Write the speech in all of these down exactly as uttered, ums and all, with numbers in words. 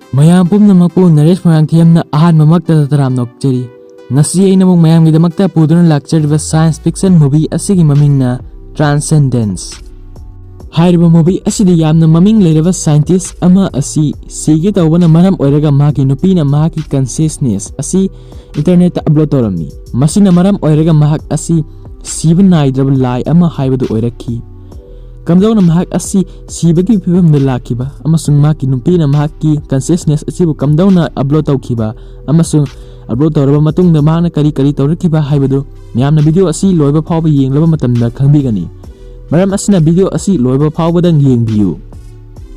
ꯃꯌꯥꯝ ꯄꯨꯝꯅꯃꯛꯄꯨ ꯅꯔꯦꯁ ꯃꯣꯏꯔꯥꯡꯊꯦꯝꯅ ꯑꯍꯥꯟꯕꯃꯛꯇꯗ ꯇꯔꯥꯝꯅ ꯑꯣꯛꯆꯔꯤ꯫ ꯉꯁꯤ ꯑꯩꯅ ꯑꯃꯨꯛ ꯃꯌꯥꯝꯒꯤꯗꯃꯛꯇ ꯄꯨꯗꯨꯅ ꯂꯥꯛꯆꯔꯤꯕ science fiction movie ꯑꯁꯤꯒꯤ ꯃꯃꯤꯡꯅ Transcendence꯫ ꯍꯥꯏꯔꯤꯕ movie ꯑꯁꯤꯗ ꯌꯥꯝꯅ ꯃꯃꯤꯡ ꯂꯩꯔꯕ scientist ꯑꯃ ꯑꯁꯤ ꯁꯤꯒꯦ ꯇꯧꯕꯅ ꯃꯔꯝ ꯑꯣꯏꯔꯒ ꯃꯍꯥꯛꯀꯤ ꯅꯨꯄꯤꯅ ꯃꯍꯥꯛꯀꯤ consciousness ꯑꯁꯤ internetꯇ upload ꯇꯧꯔꯝꯃꯤ꯫ ꯃꯁꯤꯅ ꯃꯔꯝ ꯑꯣꯏꯔꯒ ꯃꯍꯥꯛ ꯑꯁꯤ ꯁꯤꯕ ꯅꯥꯏꯗ꯭ꯔꯕ ꯂꯥꯏ ꯑꯃ ꯍꯥꯏꯕꯗꯨ ꯑꯣꯏꯔꯛꯈꯤ꯫ ꯀꯝꯗꯧꯅ ꯃꯍꯥꯛ ꯑꯁꯤ ꯁꯤꯕꯒꯤ ꯐꯤꯕꯝꯗ ꯂꯥꯛꯈꯤꯕ ꯑꯃꯁꯨꯡ ꯃꯍꯥꯛꯀꯤ ꯅꯨꯄꯤꯅ ꯃꯍꯥꯛꯀꯤ consciousness ꯑꯁꯤꯕꯨ ꯀꯝꯗꯧꯅ upload ꯇꯧꯈꯤꯕ ꯑꯃꯁꯨꯡ upload ꯇꯧꯔꯕ ꯃꯇꯨꯡꯗ ꯃꯍꯥꯛꯅ ꯀꯔꯤ ꯀꯔꯤ ꯇꯧꯔꯛꯈꯤꯕ ꯍꯥꯏꯕꯗꯨ ꯃꯌꯥꯝꯅ video ꯑꯁꯤ ꯂꯣꯏꯕ ꯐꯥꯎꯕ ꯌꯦꯡꯂꯕ ꯃꯇꯝꯗ ꯈꯪꯕꯤꯒꯅꯤ꯫ ꯃꯔꯝ ꯑꯁꯤꯅ video ꯑꯁꯤ ꯂꯣꯏꯕ ꯐꯥꯎꯕꯗꯪ ꯌꯦꯡꯕꯤꯌꯨ꯫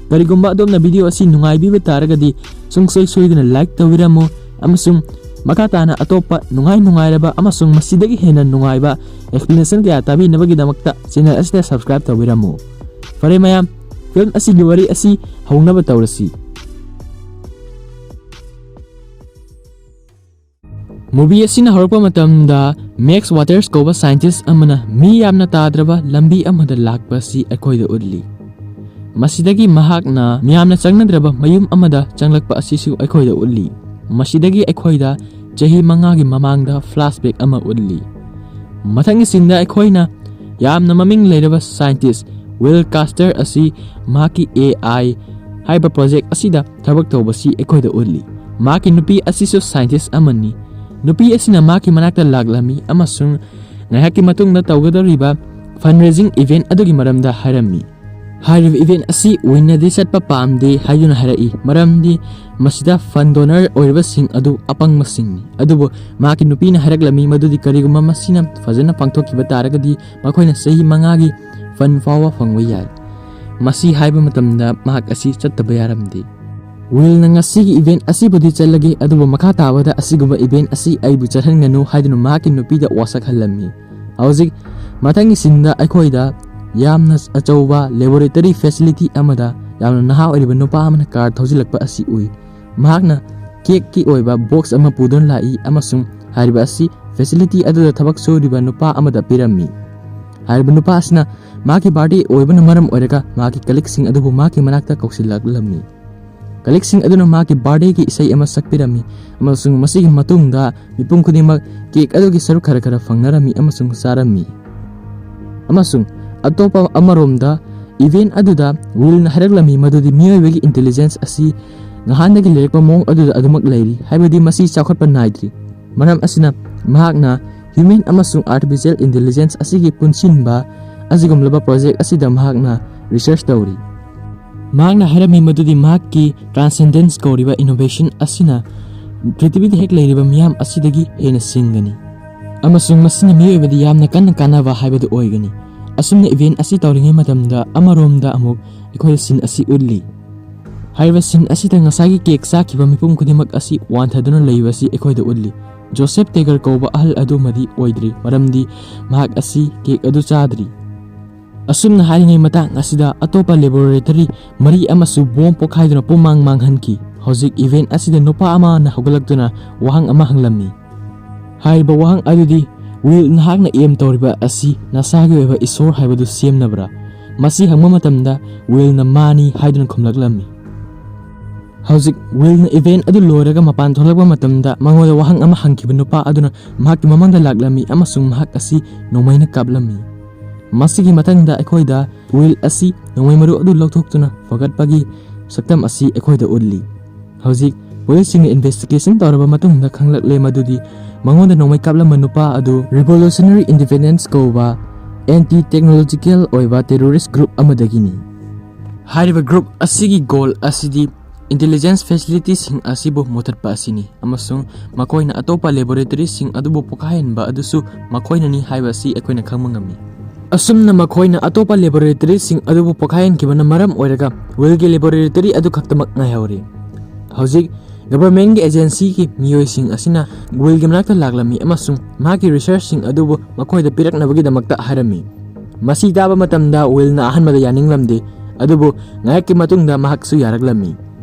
ꯀꯔꯤꯒꯨꯝꯕ ꯑꯗꯣꯝꯅ video ꯑꯁꯤ ꯅꯨꯡꯉꯥꯏꯕꯤꯕ ꯇꯥꯔꯒꯗꯤ ꯁꯨꯡꯁꯣꯏ ꯁꯣꯏꯗꯅ like ꯇꯧꯕꯤꯔꯝꯃꯨ ꯑꯃꯁꯨꯡ ꯃꯈꯥ ꯇꯥꯅ ꯑꯇꯣꯞꯄ ꯅꯨꯡꯉꯥꯏ ꯅꯨꯡꯉꯥꯏꯔꯕ ꯑꯃꯁꯨꯡ ꯃꯁꯤꯗꯒꯤ ꯍꯦꯟꯅ ꯅꯨꯡꯉꯥꯏꯕ explanation ꯀꯌꯥ ꯇꯥꯕꯤꯅꯕꯒꯤꯗꯃꯛꯇ channel ꯑꯁꯤꯗ subscribe ꯇꯧꯕꯤꯔꯝꯃꯨ꯫ ꯐꯔꯦ ꯃꯌꯥꯝ, film ꯑꯁꯤꯒꯤ ꯋꯥꯔꯤ ꯑꯁꯤ ꯍꯧꯅꯕ ꯇꯧꯔꯁꯤ꯫ Movie ꯑꯁꯤꯅ ꯍꯧꯔꯛꯄ ꯃꯇꯝꯗ Max Waters ꯀꯧꯕ scientist ꯑꯃꯅ ꯃꯤ ꯌꯥꯝꯅ ꯇꯥꯗ꯭ꯔꯕ ꯂꯝꯕꯤ ꯑꯃꯗ ꯂꯥꯛꯄ ꯑꯁꯤ ꯑꯩꯈꯣꯏꯗ ꯎꯠꯂꯤ꯫ ꯃꯁꯤꯗꯒꯤ ꯃꯍꯥꯛꯅ ꯃꯤꯌꯥꯝꯅ ꯆꯪꯅꯗ꯭ꯔꯕ ꯃꯌꯨꯝ ꯑꯃꯗ ꯆꯪꯂꯛꯄ ꯑꯁꯤꯁꯨ ꯑꯩꯈꯣꯏꯗ ꯎꯠꯂꯤ꯫ ꯃꯁꯤꯗꯒꯤ ꯑꯩꯈꯣꯏꯗ ꯆꯍꯤ ꯃꯉꯥꯒꯤ ꯃꯃꯥꯡꯗ flashback ꯑꯃ ꯎꯠꯂꯤ꯫ ꯃꯊꯪꯒꯤ scene ꯗ ꯑꯩꯈꯣꯏꯅ ꯌꯥꯝꯅ ꯃꯃꯤꯡ ꯂꯩꯔꯕ scientist Will Castor ꯑꯁꯤ ꯃꯍꯥꯛꯀꯤ A I ꯍꯥꯏꯕ project ꯑꯁꯤꯗ ꯊꯕꯛ ꯇꯧꯕꯁꯤ ꯑꯩꯈꯣꯏꯗ ꯎꯠꯂꯤ꯫ ꯃꯍꯥꯛꯀꯤ ꯅꯨꯄꯤ ꯑꯁꯤꯁꯨ scientist ꯑꯃꯅꯤ꯫ ꯅꯨꯄꯤ ꯑꯁꯤꯅ ꯃꯍꯥꯛꯀꯤ ꯃꯅꯥꯛꯇ ꯂꯥꯛꯂꯝꯃꯤ ꯑꯃꯁꯨꯡ ꯉꯥꯏꯍꯥꯛꯀꯤ ꯃꯇꯨꯡꯗ ꯇꯧꯒꯗꯧꯔꯤꯕ fundraising event ꯑꯗꯨꯒꯤ ꯃꯔꯝꯗ ꯍꯥꯏꯔꯝꯃꯤ꯫ ꯍꯥꯏꯔꯤꯕ event ꯑꯁꯤ ꯑꯣꯏꯅꯗꯤ ꯆꯠꯄ ꯄꯥꯝꯗꯦ ꯍꯥꯏꯗꯨꯅ ꯍꯥꯏꯔꯛꯏ, ꯃꯔꯝꯗꯤ ꯃꯁꯤꯗ fund donor ꯑꯣꯏꯔꯤꯕꯁꯤꯡ ꯑꯗꯨ ꯑꯄꯪꯕꯁꯤꯡꯅꯤ꯫ ꯑꯗꯨꯕꯨ ꯃꯍꯥꯛꯀꯤ ꯅꯨꯄꯤꯅ ꯍꯥꯏꯔꯛꯂꯝꯃꯤ ꯃꯗꯨꯗꯤ ꯀꯔꯤꯒꯨꯝꯕ ꯃꯁꯤꯅ ꯐꯖꯅ ꯄꯥꯡꯊꯣꯛꯈꯤꯕ ꯇꯥꯔꯒꯗꯤ ꯃꯈꯣꯏꯅ ꯆꯍꯤ ꯃꯉꯥꯒꯤ fund ꯐꯥꯎꯕ ꯐꯪꯕ ꯌꯥꯏ꯫ ꯃꯁꯤ ꯍꯥꯏꯕ ꯃꯇꯝꯗ ꯃꯍꯥꯛ ꯑꯁꯤ ꯆꯠꯇꯕ ꯌꯥꯔꯝꯗꯦ꯫ Will ꯅ ꯉꯁꯤꯒꯤ event ꯑꯁꯤꯕꯨꯗꯤ ꯆꯠꯂꯒꯦ, ꯑꯗꯨꯕꯨ ꯃꯈꯥ ꯇꯥꯕꯗ ꯑꯁꯤꯒꯨꯝꯕ event ꯑꯁꯤ ꯑꯩꯕꯨ ꯆꯠꯍꯟꯒꯅꯨ ꯍꯥꯏꯗꯨꯅ ꯃꯍꯥꯛꯀꯤ ꯅꯨꯄꯤꯗ ꯋꯥꯁꯛꯍꯜꯂꯝꯃꯤ꯫ ꯍꯧꯖꯤꯛ ꯃꯊꯪꯒꯤ scene ꯗ ꯑꯩꯈꯣꯏꯗ ꯌꯥꯝꯅ ꯑꯆꯧꯕ laboratory facility ꯑꯃꯗ ꯌꯥꯝꯅ ꯅꯍꯥ ꯑꯣꯏꯔꯤꯕ ꯅꯨꯄꯥ ꯑꯃꯅ car ꯊꯧꯖꯤꯜꯂꯛꯄ ꯑꯁꯤ ꯎꯏ꯫ ꯃꯍꯥꯛꯅ cake ꯀꯤ ꯑꯣꯏꯕ box ꯑꯃ ꯄꯨꯗꯨꯅ ꯂꯥꯛꯏ ꯑꯃꯁꯨꯡ ꯍꯥꯏꯔꯤꯕ ꯑꯁꯤ facility ꯑꯗꯨꯗ ꯊꯕꯛ ꯁꯨꯔꯤꯕ ꯅꯨꯄꯥ ꯑꯃꯗ ꯄꯤꯔꯝꯃꯤ꯫ ꯍꯥꯏꯔꯤꯕ ꯅꯨꯄꯥ ꯑꯁꯤꯅ ꯃꯍꯥꯛꯀꯤ birthday ꯑꯣꯏꯕꯅ ꯃꯔꯝ ꯑꯣꯏꯔꯒ ꯃꯍꯥꯛꯀꯤ colleague ꯁꯤꯡ ꯑꯗꯨꯕꯨ ꯃꯍꯥꯛꯀꯤ ꯃꯅꯥꯛꯇ ꯀꯧꯁꯤꯜꯂꯛꯂꯝꯃꯤ꯫ Colleagueꯁꯤꯡ ꯑꯗꯨꯅ ꯃꯍꯥꯛꯀꯤ birthdayꯒꯤ ꯏꯁꯩ ꯑꯃ ꯁꯛꯄꯤꯔꯝꯃꯤ, ꯑꯃꯁꯨꯡ ꯃꯁꯤꯒꯤ ꯃꯇꯨꯡꯗ ꯃꯤꯄꯨꯝ ꯈꯨꯗꯤꯡꯃꯛ cake ꯑꯗꯨꯒꯤ ꯁꯔꯨꯛ ꯈꯔ ꯈꯔ ꯐꯪꯅꯔꯝꯃꯤ ꯑꯃꯁꯨꯡ ꯆꯥꯔꯝꯃꯤ꯫ ꯑꯃꯁꯨꯡ ꯑꯇꯣꯞꯄ ꯑꯃꯔꯣꯝꯗ, event ꯑꯗꯨꯗ Willꯅ ꯍꯥꯏꯔꯛꯂꯝꯃꯤ ꯃꯗꯨꯗꯤ ꯃꯤꯑꯣꯏꯕꯒꯤ intelligence ꯑꯁꯤ ꯅꯍꯥꯟꯗꯒꯤ ꯂꯩꯔꯛꯄ ꯃꯑꯣꯡ ꯑꯗꯨꯗ ꯑꯗꯨꯃꯛ ꯂꯩꯔꯤ, ꯍꯥꯏꯕꯗꯤ ꯃꯁꯤ ꯆꯥꯎꯈꯠꯄ ꯅꯥꯏꯗ꯭ꯔꯤ꯫ ꯃꯔꯝ ꯑꯁꯤꯅ, ꯃꯍꯥꯛꯅ human ꯑꯃꯁꯨꯡ artificial intelligence ꯑꯁꯤꯒꯤ ꯄꯨꯟꯁꯤꯟꯕ ꯑꯁꯤꯒꯨꯝꯂꯕ project ꯑꯁꯤꯗ ꯃꯍꯥꯛꯅ research ꯇꯧꯔꯤ꯫ ꯃꯍꯥꯛꯅ ꯍꯥꯏꯔꯝꯃꯤ ꯃꯗꯨꯗꯤ ꯃꯍꯥꯛꯀꯤ transcendence ꯀꯧꯔꯤꯕ innovation ꯑꯁꯤꯅ ꯄ꯭ꯔꯤꯊꯤꯕꯤꯗ ꯍꯦꯛ ꯂꯩꯔꯤꯕ ꯃꯤꯌꯥꯝ ꯑꯁꯤꯗꯒꯤ ꯍꯦꯟꯅ ꯁꯤꯡꯒꯅꯤ, ꯑꯃꯁꯨꯡ ꯃꯁꯤꯅ ꯃꯤꯑꯣꯏꯕꯗ ꯌꯥꯝꯅ ꯀꯟꯅ ꯀꯥꯟꯅꯕ ꯍꯥꯏꯕꯗꯨ ꯑꯣꯏꯒꯅꯤ꯫ ꯑꯁꯨꯝꯅ event ꯑꯁꯤ ꯇꯧꯔꯤꯉꯩ ꯃꯇꯝꯗ, ꯑꯃꯔꯣꯝꯗ ꯑꯃꯨꯛ ꯑꯩꯈꯣꯏꯗ scene ꯑꯁꯤ ꯎꯠꯂꯤ꯫ ꯍꯥꯏꯔꯤꯕ scene ꯑꯁꯤꯗ ꯉꯁꯥꯏꯒꯤ cake ꯆꯥꯈꯤꯕ ꯃꯤꯄꯨꯝ ꯈꯨꯗꯤꯡꯃꯛ ꯑꯁꯤ ꯋꯥꯟꯊꯗꯨꯅ ꯂꯩꯕ ꯑꯁꯤ ꯑꯩꯈꯣꯏꯗ ꯎꯠꯂꯤ꯫ ꯖꯣꯁꯦꯐ ꯇꯦꯒꯔ ꯀꯧꯕ ꯑꯍꯜ ꯑꯗꯨꯃꯗꯤ ꯑꯣꯏꯗ꯭ꯔꯤ, ꯃꯔꯝꯗꯤ ꯃꯍꯥꯛ ꯑꯁꯤ cake ꯑꯗꯨ ꯆꯥꯗ꯭ꯔꯤ꯫ ꯑꯁꯨꯝꯅ ꯍꯥꯏꯔꯤꯉꯩ ꯃꯇꯥꯡ ꯑꯁꯤꯗ, ꯑꯇꯣꯞꯄ laboratory ꯃꯔꯤ ꯑꯃꯁꯨ bomb ꯄꯣꯈꯥꯏꯗꯨꯅ ꯄꯨꯝꯃꯥꯡ ꯃꯥꯡꯍꯟꯈꯤ꯫ ꯍꯧꯖꯤꯛ event ꯑꯁꯤꯗ ꯅꯨꯄꯥ ꯑꯃꯅ ꯍꯧꯒꯠꯂꯛꯇꯨꯅ ꯋꯥꯍꯪ ꯑꯃ ꯍꯪꯂꯝꯃꯤ꯫ ꯍꯥꯏꯔꯤꯕ ꯋꯥꯍꯪ ꯑꯗꯨꯗꯤ, "Will, ꯅꯍꯥꯛꯅ aim ꯇꯧꯔꯤꯕ ꯑꯁꯤ ꯅꯁꯥꯒꯤ ꯑꯣꯏꯕ ꯏꯁꯣꯔ ꯍꯥꯏꯕꯗꯨ ꯁꯦꯝꯅꯕ꯭ꯔꯥ?" ꯃꯁꯤ ꯍꯪꯕ ꯃꯇꯝꯗ Willꯅ "ꯃꯥꯅꯤ" ꯍꯥꯏꯗꯨꯅ ꯈꯨꯝꯂꯛꯂꯝꯃꯤ꯫ ꯍꯧꯖꯤꯛ Willꯅ event ꯑꯗꯨ ꯂꯣꯏꯔꯒ ꯃꯄꯥꯟ ꯊꯣꯛꯂꯛꯄ ꯃꯇꯝꯗ, ꯃꯉꯣꯟꯗ ꯋꯥꯍꯪ ꯑꯃ ꯍꯪꯈꯤꯕ ꯅꯨꯄꯥ ꯑꯗꯨꯅ ꯃꯍꯥꯛꯀꯤ ꯃꯃꯥꯡꯗ ꯂꯥꯛꯂꯝꯃꯤ ꯑꯃꯁꯨꯡ ꯃꯍꯥꯛ ꯑꯁꯤ ꯅꯣꯡꯃꯩꯅ ꯀꯥꯞꯂꯝꯃꯤ꯫ ꯃꯁꯤꯒꯤ ꯃꯊꯪꯗ ꯑꯩꯈꯣꯏꯗ Will ꯑꯁꯤ ꯅꯣꯡꯃꯩ ꯃꯔꯨ ꯑꯗꯨ ꯂꯧꯊꯣꯛꯇꯨꯅ ꯐꯒꯠꯄꯒꯤ ꯁꯛꯇꯝ ꯑꯁꯤ ꯑꯩꯈꯣꯏꯗ ꯎꯠꯂꯤ꯫ ꯍꯧꯖꯤꯛ ꯄꯨꯂꯤꯁꯁꯤꯡꯅ investigation ꯇꯧꯔꯕ ꯃꯇꯨꯡꯗ ꯈꯪꯂꯛꯂꯦ ꯃꯗꯨꯗꯤ ꯃꯉꯣꯟꯗ ꯅꯣꯡꯃꯩ ꯀꯥꯞꯂꯝꯕ ꯅꯨꯄꯥ ꯑꯗꯨ Revolutionary Independence ꯀꯧꯕ anti technological ꯑꯣꯏꯕ terrorist group ꯑꯃꯗꯒꯤꯅꯤ꯫ ꯍꯥꯏꯔꯤꯕ group ꯑꯁꯤꯒꯤ goal ꯑꯁꯤꯗꯤ intelligence facilityꯁꯤꯡ ꯑꯁꯤꯕꯨ ꯃꯨꯊꯠꯄ ꯑꯁꯤꯅꯤ, ꯑꯃꯁꯨꯡ ꯃꯈꯣꯏꯅ ꯑꯇꯣꯞꯄ laboratoryꯁꯤꯡ ꯑꯗꯨꯕꯨ ꯄꯣꯈꯥꯏꯍꯟꯕ ꯑꯗꯨꯁꯨ ꯃꯈꯣꯏꯅꯅꯤ ꯍꯥꯏꯕ ꯑꯁꯤ ꯑꯩꯈꯣꯏꯅ ꯈꯪꯕ ꯉꯝꯃꯤ꯫ ꯑꯁꯨꯝꯅ ꯃꯈꯣꯏꯅ ꯑꯇꯣꯞꯄ laboratoryꯁꯤꯡ ꯑꯗꯨꯕꯨ ꯄꯣꯈꯥꯏꯍꯟꯈꯤꯕꯅ ꯃꯔꯝ ꯑꯣꯏꯔꯒ Willꯒꯤ laboratory ꯑꯗꯨ ꯈꯛꯇꯃꯛ ꯉꯥꯏꯍꯧꯔꯦ꯫ ꯍꯧꯖꯤꯛ governmentꯀꯤ agencyꯒꯤ ꯃꯤꯑꯣꯏꯁꯤꯡ ꯑꯁꯤꯅ Willꯒꯤ ꯃꯅꯥꯛꯇ ꯂꯥꯛꯂꯝꯃꯤ ꯑꯃꯁꯨꯡ ꯃꯍꯥꯛꯀꯤ researchꯁꯤꯡ ꯑꯗꯨꯕꯨ ꯃꯈꯣꯏꯗ ꯄꯤꯔꯛꯅꯕꯒꯤꯗꯃꯛꯇ ꯍꯥꯏꯔꯝꯃꯤ꯫ ꯃꯁꯤ ꯇꯥꯕ ꯃꯇꯝꯗ Willꯅ ꯑꯍꯥꯟꯕꯗ ꯌꯥꯅꯤꯡꯂꯝꯗꯦ, ꯑꯗꯨꯕꯨ ꯉꯥꯏꯍꯥꯛꯀꯤ ꯃꯇꯨꯡꯗ ꯃꯍꯥꯛꯁꯨ ꯌꯥꯔꯛꯂꯝꯃꯤ꯫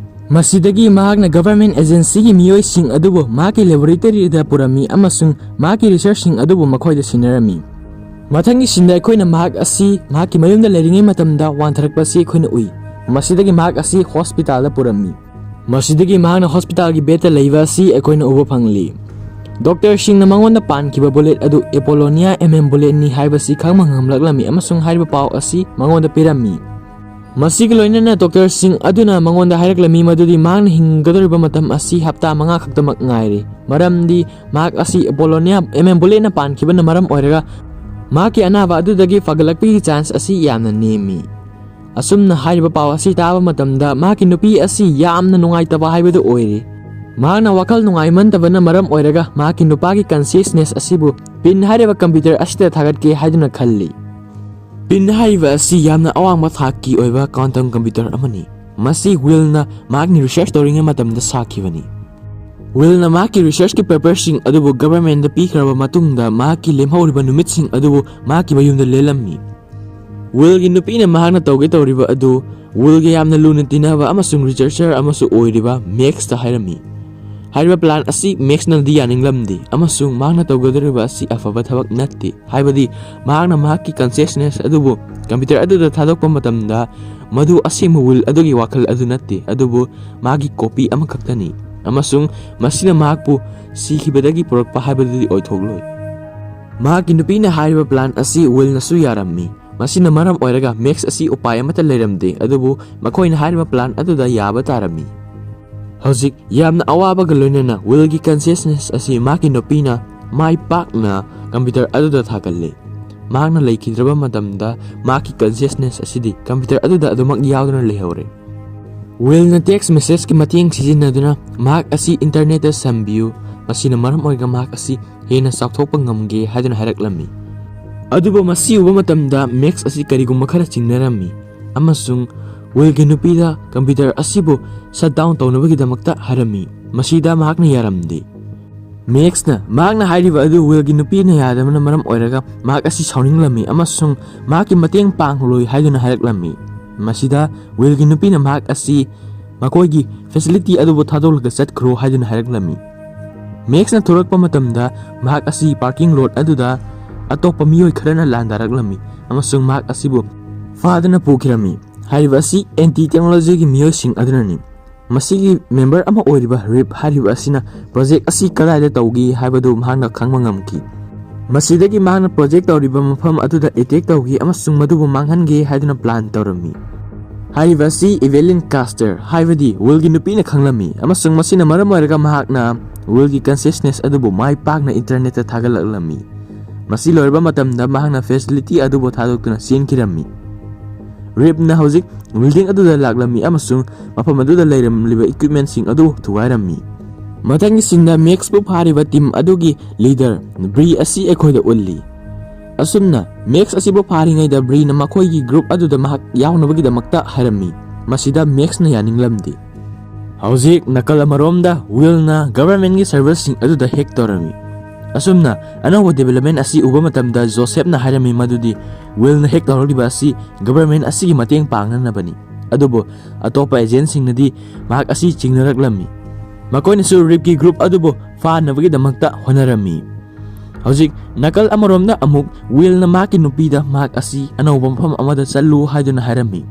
ꯃꯁꯤꯗꯒꯤ ꯃꯍꯥꯛꯅ government agencyꯒꯤ ꯃꯤꯑꯣꯏꯁꯤꯡ ꯑꯗꯨꯕꯨ ꯃꯍꯥꯛꯀꯤ laboratoryꯗ ꯄꯨꯔꯝꯃꯤ ꯑꯃꯁꯨꯡ ꯃꯍꯥꯛꯀꯤ researchꯁꯤꯡ ꯑꯗꯨꯕꯨ ꯃꯈꯣꯏꯗ ꯁꯤꯟꯅꯔꯝꯃꯤ꯫ ꯃꯊꯪꯒꯤ sceneꯗ ꯑꯩꯈꯣꯏꯅ ꯃꯍꯥꯛ ꯑꯁꯤ ꯃꯍꯥꯛꯀꯤ ꯃꯌꯨꯝꯗ ꯂꯩꯔꯤꯉꯩ ꯃꯇꯝꯗ ꯋꯥꯟꯊꯔꯛꯄ ꯑꯁꯤ ꯑꯩꯈꯣꯏꯅ ꯎꯏ꯫ ꯃꯁꯤꯗꯒꯤ ꯃꯍꯥꯛ ꯑꯁꯤ hospitalꯗ ꯄꯨꯔꯝꯃꯤ꯫ ꯃꯁꯤꯗꯒꯤ ꯃꯍꯥꯛꯅ ꯍꯣꯁꯄꯤꯇꯥꯜꯒꯤ ꯕꯦꯗꯇ ꯂꯩꯕ ꯑꯁꯤ ꯑꯩꯈꯣꯏꯅ ꯎꯕ ꯐꯪꯂꯤ꯫ ꯗꯣꯛꯇꯔꯁꯤꯡꯅ ꯃꯉꯣꯟꯗ ꯄꯥꯟꯈꯤꯕ ꯕꯨꯂꯦꯠ ꯑꯗꯨ ꯑꯦꯄꯣꯂꯣꯅꯤꯌꯥ ꯑꯦꯝ ꯑꯦꯝ ꯕꯨꯂꯦꯠꯅꯤ ꯍꯥꯏꯕꯁꯤ ꯈꯪꯕ ꯉꯝꯂꯛꯂꯝꯃꯤ, ꯑꯃꯁꯨꯡ ꯍꯥꯏꯔꯤꯕ ꯄꯥꯎ ꯑꯁꯤ ꯃꯉꯣꯟꯗ ꯄꯤꯔꯝꯃꯤ꯫ ꯃꯁꯤꯒ ꯂꯣꯏꯅꯅ ꯗꯣꯛꯇꯔꯁꯤꯡ ꯑꯗꯨꯅ ꯃꯉꯣꯟꯗ ꯍꯥꯏꯔꯛꯂꯝꯃꯤ ꯃꯗꯨꯗꯤ ꯃꯍꯥꯛꯅ ꯍꯤꯡꯒꯗꯧꯔꯤꯕ ꯃꯇꯝ ꯑꯁꯤ ꯍꯞꯇꯥ ꯃꯉꯥ ꯈꯛꯇꯃꯛ ꯉꯥꯏꯔꯦ, ꯃꯔꯝꯗꯤ ꯃꯍꯥꯛ ꯑꯁꯤ ꯑꯦꯄꯣꯂꯣꯅꯤꯌꯥ ꯑꯦꯝ ꯑꯦꯝ ꯕꯨꯂꯦꯠꯅ ꯄꯥꯟꯈꯤꯕꯅ ꯃꯔꯝ ꯑꯣꯏꯔꯒ ꯃꯍꯥꯛꯀꯤ ꯑꯅꯥꯕ ꯑꯗꯨꯗꯒꯤ ꯐꯒꯠꯂꯛꯄꯒꯤ ꯆꯥꯟꯁ ꯑꯁꯤ ꯌꯥꯝꯅ ꯅꯦꯝꯃꯤ꯫ ꯑꯁꯨꯝꯅ ꯍꯥꯏꯔꯤꯕ ꯄꯥꯎ ꯑꯁꯤ ꯇꯥꯕ ꯃꯇꯝꯗ ꯃꯍꯥꯛꯀꯤ ꯅꯨꯄꯤ ꯑꯁꯤ ꯌꯥꯝꯅ ꯅꯨꯡꯉꯥꯏꯇꯕ ꯍꯥꯏꯕꯗꯨ ꯑꯣꯏꯔꯦ꯫ ꯃꯍꯥꯛꯅ ꯋꯥꯈꯜ ꯅꯨꯡꯉꯥꯏꯃꯟꯗꯕꯅ ꯃꯔꯝ ꯑꯣꯏꯔꯒ ꯃꯍꯥꯛꯀꯤ ꯅꯨꯄꯥꯒꯤ ꯀꯟꯁꯤꯌꯁꯅꯦꯁ ꯑꯁꯤꯕꯨ ꯄꯤꯟ ꯍꯥꯏꯔꯤꯕ ꯀꯝꯄ꯭ꯌꯨꯇꯔ ꯑꯁꯤꯗ ꯊꯥꯒꯠꯀꯦ ꯍꯥꯏꯗꯨꯅ ꯈꯜꯂꯤ꯫ ꯄꯤꯟ ꯍꯥꯏꯔꯤꯕ ꯑꯁꯤ ꯌꯥꯝꯅ ꯑꯋꯥꯡꯕ ꯊꯥꯛꯀꯤ ꯑꯣꯏꯕ ꯀ꯭ꯋꯥꯟꯇꯝ ꯀꯝꯄ꯭ꯌꯨꯇꯔ ꯑꯃꯅꯤ꯫ ꯃꯁꯤ ꯋꯤꯜꯅ ꯃꯍꯥꯛꯅ ꯔꯤꯁꯔꯆ ꯇꯧꯔꯤꯉꯩ ꯃꯇꯝꯗ ꯁꯥꯈꯤꯕꯅꯤ꯫ ꯋꯤꯜꯅ ꯃꯍꯥꯛꯀꯤ ꯔꯤꯁꯔꯆꯀꯤ ꯄꯦꯄꯔꯁꯤꯡ ꯑꯗꯨꯕꯨ ꯒꯚꯔꯟꯃꯦꯟꯗ ꯄꯤꯈ꯭ꯔꯕ ꯃꯇꯨꯡꯗ ꯃꯍꯥꯛꯀꯤ ꯂꯦꯝꯍꯧꯔꯤꯕ ꯅꯨꯃꯤꯠꯁꯤꯡ ꯑꯗꯨꯕꯨ ꯃꯍꯥꯛꯀꯤ ꯃꯌꯨꯝꯗ ꯂꯦꯜꯂꯝꯃꯤ꯫ ꯋꯤꯜꯒꯤ ꯅꯨꯄꯤꯅ ꯃꯍꯥꯛꯅ ꯇꯧꯒꯦ ꯇꯧꯔꯤꯕ ꯑꯗꯨ ꯋꯤꯜꯒ ꯌꯥꯝꯅ ꯂꯨꯅ ꯇꯤꯟꯅꯕ ꯑꯃꯁꯨꯡ ꯔꯤꯁꯔꯆꯔ ꯑꯃꯁꯨ ꯑꯣꯏꯔꯤꯕ ꯃꯦꯛꯁꯇ ꯍꯥꯏꯔꯝꯃꯤ꯫ ꯍꯥꯏꯔꯤꯕ ꯄ꯭ꯂꯥꯟ ꯑꯁꯤ ꯃꯦꯛꯁꯅꯗꯤ ꯌꯥꯅꯤꯡꯂꯝꯗꯦ, ꯑꯃꯁꯨꯡ ꯃꯍꯥꯛꯅ ꯇꯧꯒꯗꯧꯔꯤꯕ ꯑꯁꯤ ꯑꯐꯕ ꯊꯕꯛ ꯅꯠꯇꯦ, ꯍꯥꯏꯕꯗꯤ ꯃꯍꯥꯛꯅ ꯃꯍꯥꯛꯀꯤ ꯀꯟꯁꯤꯌꯁꯅꯦꯁ ꯑꯗꯨꯕꯨ ꯀꯝꯄ꯭ꯌꯨꯇꯔ ꯑꯗꯨꯗ ꯊꯥꯗꯣꯛꯄ ꯃꯇꯝꯗ ꯃꯗꯨ ꯑꯁꯦꯡꯕ ꯋꯤꯜ ꯑꯗꯨꯒꯤ ꯋꯥꯈꯜ ꯑꯗꯨ ꯅꯠꯇꯦ, ꯑꯗꯨꯕꯨ ꯃꯥꯒꯤ ꯀꯣꯄꯤ ꯑꯃꯈꯛꯇꯅꯤ, ꯑꯃꯁꯨꯡ ꯃꯁꯤꯅ ꯃꯍꯥꯛꯄꯨ ꯁꯤꯈꯤꯕꯗꯒꯤ ꯄꯨꯔꯛꯄ ꯍꯥꯏꯕꯗꯨꯗꯤ ꯑꯣꯏꯊꯣꯛꯂꯣꯏ꯫ ꯃꯍꯥꯛꯀꯤ ꯅꯨꯄꯤꯅ ꯍꯥꯏꯔꯤꯕ ꯄ꯭ꯂꯥꯟ ꯑꯁꯤ ꯋꯤꯜꯅꯁꯨ ꯌꯥꯔꯝꯃꯤ꯫ ꯃꯁꯤꯅ ꯃꯔꯝ ꯑꯣꯏꯔꯒ ꯃꯦꯛꯁ ꯑꯁꯤ ꯎꯄꯥꯏ ꯑꯃꯠꯇ ꯂꯩꯔꯝꯗꯦ, ꯑꯗꯨꯕꯨ ꯃꯈꯣꯏꯅ ꯍꯥꯏꯔꯤꯕ ꯄ꯭ꯂꯥꯟ ꯑꯗꯨꯗ ꯌꯥꯕ ꯇꯥꯔꯝꯃꯤ꯫ ꯍꯧꯖꯤꯛ ꯌꯥꯝꯅ ꯑꯋꯥꯕꯒ ꯂꯣꯏꯅꯅ ꯋꯤꯜꯒꯤ ꯀꯟꯁꯤꯌꯁꯅꯦꯁ ꯑꯁꯤ ꯃꯍꯥꯛꯀꯤ ꯅꯨꯄꯤꯅ ꯃꯥꯏ ꯄꯥꯛꯅ ꯀꯝꯄ꯭ꯌꯨꯇꯔ ꯑꯗꯨꯗ ꯊꯥꯒꯠꯂꯦ꯫ ꯃꯍꯥꯛꯅ ꯂꯩꯈꯤꯗ꯭ꯔꯕ ꯃꯇꯝꯗ ꯃꯍꯥꯛꯀꯤ ꯀꯟꯁꯤꯌꯁꯅꯦꯁ ꯑꯁꯤꯗꯤ ꯀꯝꯄ꯭ꯌꯨꯇꯔ ꯑꯗꯨꯗ ꯑꯗꯨꯃꯛ ꯌꯥꯎꯗꯨꯅ ꯂꯩꯍꯧꯔꯦ꯫ ꯋꯤꯜꯅ ꯇꯦꯛꯁ ꯃꯦꯁꯦꯖꯀꯤ ꯃꯇꯦꯡ ꯁꯤꯖꯤꯟꯅꯗꯨꯅ ꯃꯍꯥꯛ ꯑꯁꯤ ꯏꯟꯇꯔꯅꯦꯠꯇ ꯁꯝꯕꯤꯌꯨ, ꯃꯁꯤꯅ ꯃꯔꯝ ꯑꯣꯏꯔꯒ ꯃꯍꯥꯛ ꯑꯁꯤ ꯍꯦꯟꯅ ꯆꯥꯎꯊꯣꯛꯄ ꯉꯝꯒꯦ ꯍꯥꯏꯗꯨꯅ ꯍꯥꯏꯔꯛꯂꯝꯃꯤ꯫ ꯑꯗꯨꯕꯨ ꯃꯁꯤ ꯎꯕ ꯃꯇꯝꯗ ꯃꯦꯛꯁ ꯑꯁꯤ ꯀꯔꯤꯒꯨꯝꯕ ꯈꯔ ꯆꯤꯡꯅꯔꯝꯃꯤ, ꯑꯃꯁꯨꯡ ꯋꯤꯜꯒꯤ ꯅꯨꯄꯤꯗ ꯀꯝꯄ꯭ꯌꯨꯇꯔ ꯑꯁꯤꯕꯨ ꯁꯠ ꯗꯥꯎꯟ ꯇꯧꯅꯕꯒꯤꯗꯃꯛꯇ ꯍꯥꯏꯔꯝꯃꯤ꯫ ꯃꯁꯤꯗ ꯃꯍꯥꯛꯅ ꯌꯥꯔꯝꯗꯦ꯫ ꯃꯦꯛꯁꯅ ꯃꯍꯥꯛꯅ ꯍꯥꯏꯔꯤꯕ ꯑꯗꯨ ꯋꯤꯜꯒꯤ ꯅꯨꯄꯤꯅ ꯌꯥꯗꯕꯅ ꯃꯔꯝ ꯑꯣꯏꯔꯒ ꯃꯍꯥꯛ ꯑꯁꯤ ꯁꯥꯎꯅꯤꯡꯂꯝꯃꯤ ꯑꯃꯁꯨꯡ ꯃꯍꯥꯛꯀꯤ ꯃꯇꯦꯡ ꯄꯥꯡꯂꯣꯏ ꯍꯥꯏꯗꯨꯅ ꯍꯥꯏꯔꯛꯂꯝꯃꯤ꯫ ꯃꯁꯤꯗ ꯋꯤꯜꯒꯤ ꯅꯨꯄꯤꯅ ꯃꯍꯥꯛ ꯑꯁꯤ ꯃꯈꯣꯏꯒꯤ ꯐꯦꯁꯤꯂꯤꯇꯤ ꯑꯗꯨꯕꯨ ꯊꯥꯗꯣꯛꯂꯒ ꯆꯠꯈ꯭ꯔꯣ ꯍꯥꯏꯗꯨꯅ ꯍꯥꯏꯔꯛꯂꯝꯃꯤ꯫ ꯃꯦꯛꯁꯅ ꯊꯣꯔꯛꯄ ꯃꯇꯝꯗ ꯃꯍꯥꯛ ꯑꯁꯤ ꯄꯥꯔꯀꯤꯡ ꯂꯣꯠ ꯑꯗꯨꯗ ꯑꯇꯣꯞꯄ ꯃꯤꯑꯣꯏ ꯈꯔꯅ ꯂꯥꯟꯗꯥꯔꯛꯂꯝꯃꯤ ꯑꯃꯁꯨꯡ ꯃꯍꯥꯛ ꯑꯁꯤꯕꯨ ꯐꯥꯗꯨꯅ ꯄꯨꯈꯤꯔꯝꯃꯤ꯫ ꯍꯥꯏꯔꯤꯕ ꯑꯁꯤ ꯑꯦꯟꯇꯤ ꯇꯦꯛꯅꯣꯂꯣꯖꯤꯒꯤ ꯃꯤꯑꯣꯏꯁꯤꯡ ꯑꯗꯨꯅꯅꯤ꯫ ꯃꯁꯤꯒꯤ ꯃꯦꯝꯕꯔ ꯑꯃ ꯑꯣꯏꯔꯤꯕ ꯔꯤꯞ ꯍꯥꯏꯔꯤꯕ ꯑꯁꯤꯅ ꯄ꯭ꯔꯣꯖꯦꯛ ꯑꯁꯤ ꯀꯗꯥꯏꯗ ꯇꯧꯒꯦ ꯍꯥꯏꯕꯗꯨ ꯃꯍꯥꯛꯅ ꯈꯪꯕ ꯉꯝꯈꯤ꯫ ꯃꯁꯤꯗꯒꯤ ꯃꯍꯥꯛꯅ ꯄ꯭ꯔꯣꯖꯦꯛ ꯇꯧꯔꯤꯕ ꯃꯐꯝ ꯑꯗꯨꯗ ꯑꯦꯇꯦꯛ ꯇꯧꯈꯤ ꯑꯃꯁꯨꯡ ꯃꯗꯨꯕꯨ ꯃꯥꯡꯍꯟꯒꯦ ꯍꯥꯏꯗꯨꯅ ꯄ꯭ꯂꯥꯟ ꯇꯧꯔꯝꯃꯤ꯫ ꯍꯥꯏꯔꯤꯕ ꯑꯁꯤ ꯏꯚꯦꯂꯤꯟ ꯀꯥꯁꯇꯔ ꯍꯥꯏꯕꯗꯤ ꯋꯤꯜꯒꯤ ꯅꯨꯄꯤꯅ ꯈꯪꯂꯝꯃꯤ, ꯑꯃꯁꯨꯡ ꯃꯁꯤꯅ ꯃꯔꯝ ꯑꯣꯏꯔꯒ ꯃꯍꯥꯛꯅ ꯋꯤꯜꯒꯤ ꯀꯟꯁꯤꯌꯁꯅꯦꯁ ꯑꯗꯨꯕꯨ ꯃꯥꯏ ꯄꯥꯛꯅ ꯏꯟꯇꯔꯅꯦꯠꯇ ꯊꯥꯒꯠꯂꯛꯂꯝꯃꯤ꯫ ꯃꯁꯤ ꯂꯣꯏꯔꯕ ꯃꯇꯝꯗ ꯃꯍꯥꯛꯅ ꯐꯦꯁꯤꯂꯤꯇꯤ ꯑꯗꯨꯕꯨ ꯊꯥꯗꯣꯛꯇꯨꯅ ꯆꯦꯟꯈꯤꯔꯝꯃꯤ꯫ ꯔꯤꯞꯅ ꯍꯧꯖꯤꯛ ꯕꯤꯜꯗꯤꯡ ꯑꯗꯨꯗ ꯂꯥꯛꯂꯝꯃꯤ ꯑꯃꯁꯨꯡ ꯃꯐꯝ ꯑꯗꯨꯗ ꯂꯩꯔꯝꯂꯤꯕ ꯏꯀ꯭ꯋꯤꯞꯃꯦꯟꯁꯤꯡ ꯑꯗꯨ ꯊꯨꯒꯥꯏꯔꯝꯃꯤ꯫ ꯃꯊꯪꯒꯤ ꯁꯤꯟꯗ ꯃꯦꯛꯁꯄꯨ ꯐꯥꯔꯤꯕ ꯇꯤꯝ ꯑꯗꯨꯒꯤ ꯂꯤꯗꯔ ꯕ꯭ꯔꯤ ꯑꯁꯤ ꯑꯩꯈꯣꯏꯗ ꯎꯠꯂꯤ꯫ ꯑꯁꯨꯝꯅ ꯃꯦꯛꯁ ꯑꯁꯤꯕꯨ ꯐꯥꯔꯤꯉꯩꯗ ꯕ꯭ꯔꯤꯅ ꯃꯈꯣꯏꯒꯤ ꯒ꯭ꯔꯨꯞ ꯑꯗꯨꯗ ꯃꯍꯥꯛ ꯌꯥꯎꯅꯕꯒꯤꯗꯃꯛꯇ ꯍꯥꯏꯔꯝꯃꯤ꯫ ꯃꯁꯤꯗ ꯃꯦꯛꯁꯅ ꯌꯥꯅꯤꯡꯂꯝꯗꯦ꯫ ꯍꯧꯖꯤꯛ ꯅꯥꯀꯜ ꯑꯃꯔꯣꯝꯗ ꯋꯤꯜꯅ ꯒꯚꯔꯟꯃꯦꯟꯒꯤ ꯁꯔꯚꯔꯁꯤꯡ ꯑꯗꯨꯗ ꯍꯦꯛ ꯇꯧꯔꯝꯃꯤ꯫ ꯑꯁꯨꯝꯅ ꯑꯅꯧꯕ ꯗꯤꯕꯦꯂꯞꯃꯦꯟ ꯑꯁꯤ ꯎꯕ ꯃꯇꯝꯗ ꯖꯣꯁꯦꯞꯅ ꯍꯥꯏꯔꯝꯃꯤ ꯃꯗꯨꯗꯤ ꯋꯤꯜꯅ ꯍꯦꯛ ꯇꯧꯔꯛꯂꯤꯕ ꯑꯁꯤ ꯒꯚꯔꯟꯃꯦꯟ ꯑꯁꯤꯒꯤ ꯃꯇꯦꯡ ꯄꯥꯡꯅꯅꯕꯅꯤ꯫ ꯑꯗꯨꯕꯨ ꯑꯇꯣꯞꯄ ꯑꯦꯖꯦꯟꯁꯤꯡꯅꯗꯤ ꯃꯍꯥꯛ ꯑꯁꯤ ꯆꯤꯡꯅꯔꯛꯂꯝꯃꯤ꯫ ꯃꯈꯣꯏꯅꯁꯨ ꯔꯤꯞꯀꯤ ꯒ꯭ꯔꯨꯞ ꯑꯗꯨꯕꯨ ꯐꯥꯅꯕꯒꯤꯗꯃꯛꯇ ꯍꯣꯠꯅꯔꯝꯃꯤ꯫ ꯍꯧꯖꯤꯛ ꯅꯥꯀꯜ ꯑꯃꯔꯣꯝꯗ ꯑꯃꯨꯛ ꯋꯤꯜꯅ ꯃꯍꯥꯛꯀꯤ ꯅꯨꯄꯤꯗ ꯃꯍꯥꯛ ꯑꯁꯤ ꯑꯅꯧꯕ ꯃꯐꯝ ꯑꯃꯗ ꯆꯠꯂꯨ ꯍꯥꯏꯗꯨꯅ ꯍꯥꯏꯔꯝꯃꯤ꯫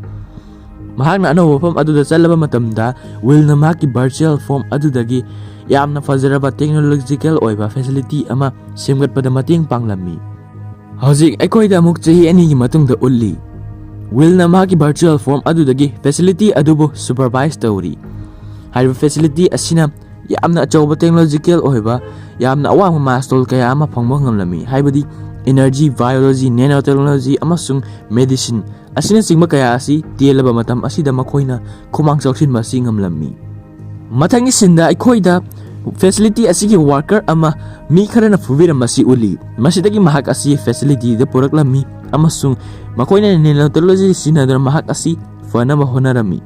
ꯃꯍꯥꯛꯅ ꯑꯅꯧꯕ ꯃꯐꯝ ꯑꯗꯨꯗ ꯆꯠꯂꯕ ꯃꯇꯝꯗ ꯋꯤꯜꯅ ꯃꯍꯥꯛꯀꯤ ꯚꯔꯆꯨꯑꯦꯜ ꯐꯣꯝ ꯑꯗꯨꯗꯒꯤ ꯌꯥꯝꯅ ꯐꯖꯔꯕ ꯇꯦꯛꯅꯣꯂꯣꯖꯤꯀꯦꯜ ꯑꯣꯏꯕ ꯐꯦꯁꯤꯂꯤꯇꯤ ꯑꯃ ꯁꯦꯝꯒꯠꯄꯗ ꯃꯇꯦꯡ ꯄꯥꯡꯂꯝꯃꯤ꯫ ꯍꯧꯖꯤꯛ ꯑꯩꯈꯣꯏꯗ ꯑꯃꯨꯛ ꯆꯍꯤ ꯑꯅꯤꯒꯤ ꯃꯇꯨꯡꯗ ꯎꯠꯂꯤ꯫ ꯋꯤꯜꯅ ꯃꯍꯥꯛꯀꯤ ꯚꯔꯆꯨꯑꯦꯜ ꯐꯣꯝ ꯑꯗꯨꯗꯒꯤ ꯐꯦꯁꯤꯂꯤꯇꯤ ꯑꯗꯨꯕꯨ ꯁꯨꯄꯔꯚꯥꯏꯖ ꯇꯧꯔꯤ꯫ ꯍꯥꯏꯔꯤꯕ ꯐꯦꯁꯤꯂꯤꯇꯤ ꯑꯁꯤꯅ ꯌꯥꯝꯅ ꯑꯆꯧꯕ ꯇꯦꯛꯅꯣꯂꯣꯖꯤꯀꯦꯜ ꯑꯣꯏꯕ, ꯌꯥꯝꯅ ꯑꯋꯥꯡꯕ ꯃꯥꯁꯇꯣꯜ ꯀꯌꯥ ꯑꯃ ꯐꯪꯕ ꯉꯝꯂꯝꯃꯤ, ꯍꯥꯏꯕꯗꯤ ꯏꯅꯔꯖꯤ, ꯕꯥꯏꯑꯣꯂꯣꯖꯤ, ꯅꯦꯅꯣ ꯇꯦꯛꯅꯣꯂꯣꯖꯤ, ꯑꯃꯁꯨꯡ ꯃꯦꯗꯤꯁꯤꯟ ꯑꯁꯤꯅꯆꯤꯡꯕ ꯀꯌꯥ ꯑꯁꯤ ꯇꯦꯜꯂꯕ ꯃꯇꯝ ꯑꯁꯤꯗ ꯃꯈꯣꯏꯅ ꯈꯨꯃꯥꯡ ꯆꯥꯎꯁꯤꯟꯕ ꯑꯁꯤ ꯉꯝꯂꯝꯃꯤ꯫ ꯃꯊꯪꯒꯤ ꯁꯤꯟꯗ ꯑꯩꯈꯣꯏꯗ ꯐꯦꯁꯤꯂꯤꯇꯤ ꯑꯁꯤꯒꯤ ꯋꯥꯔꯀꯔ ꯑꯃ ꯃꯤ ꯈꯔꯅ ꯐꯨꯕꯤꯔꯝꯕ ꯑꯁꯤ ꯎꯠꯂꯤ꯫ ꯃꯁꯤꯗꯒꯤ ꯃꯍꯥꯛ ꯑꯁꯤ ꯐꯦꯁꯤꯂꯤꯇꯤꯗ ꯄꯨꯔꯛꯂꯝꯃꯤ ꯑꯃꯁꯨꯡ ꯃꯈꯣꯏꯅ ꯅꯦꯅꯣ ꯇꯦꯛꯅꯣꯂꯣꯖꯤ ꯁꯤꯖꯤꯟꯅꯗꯨꯅ ꯃꯍꯥꯛ ꯑꯁꯤ ꯐꯅꯕ ꯍꯣꯠꯅꯔꯝꯃꯤ꯫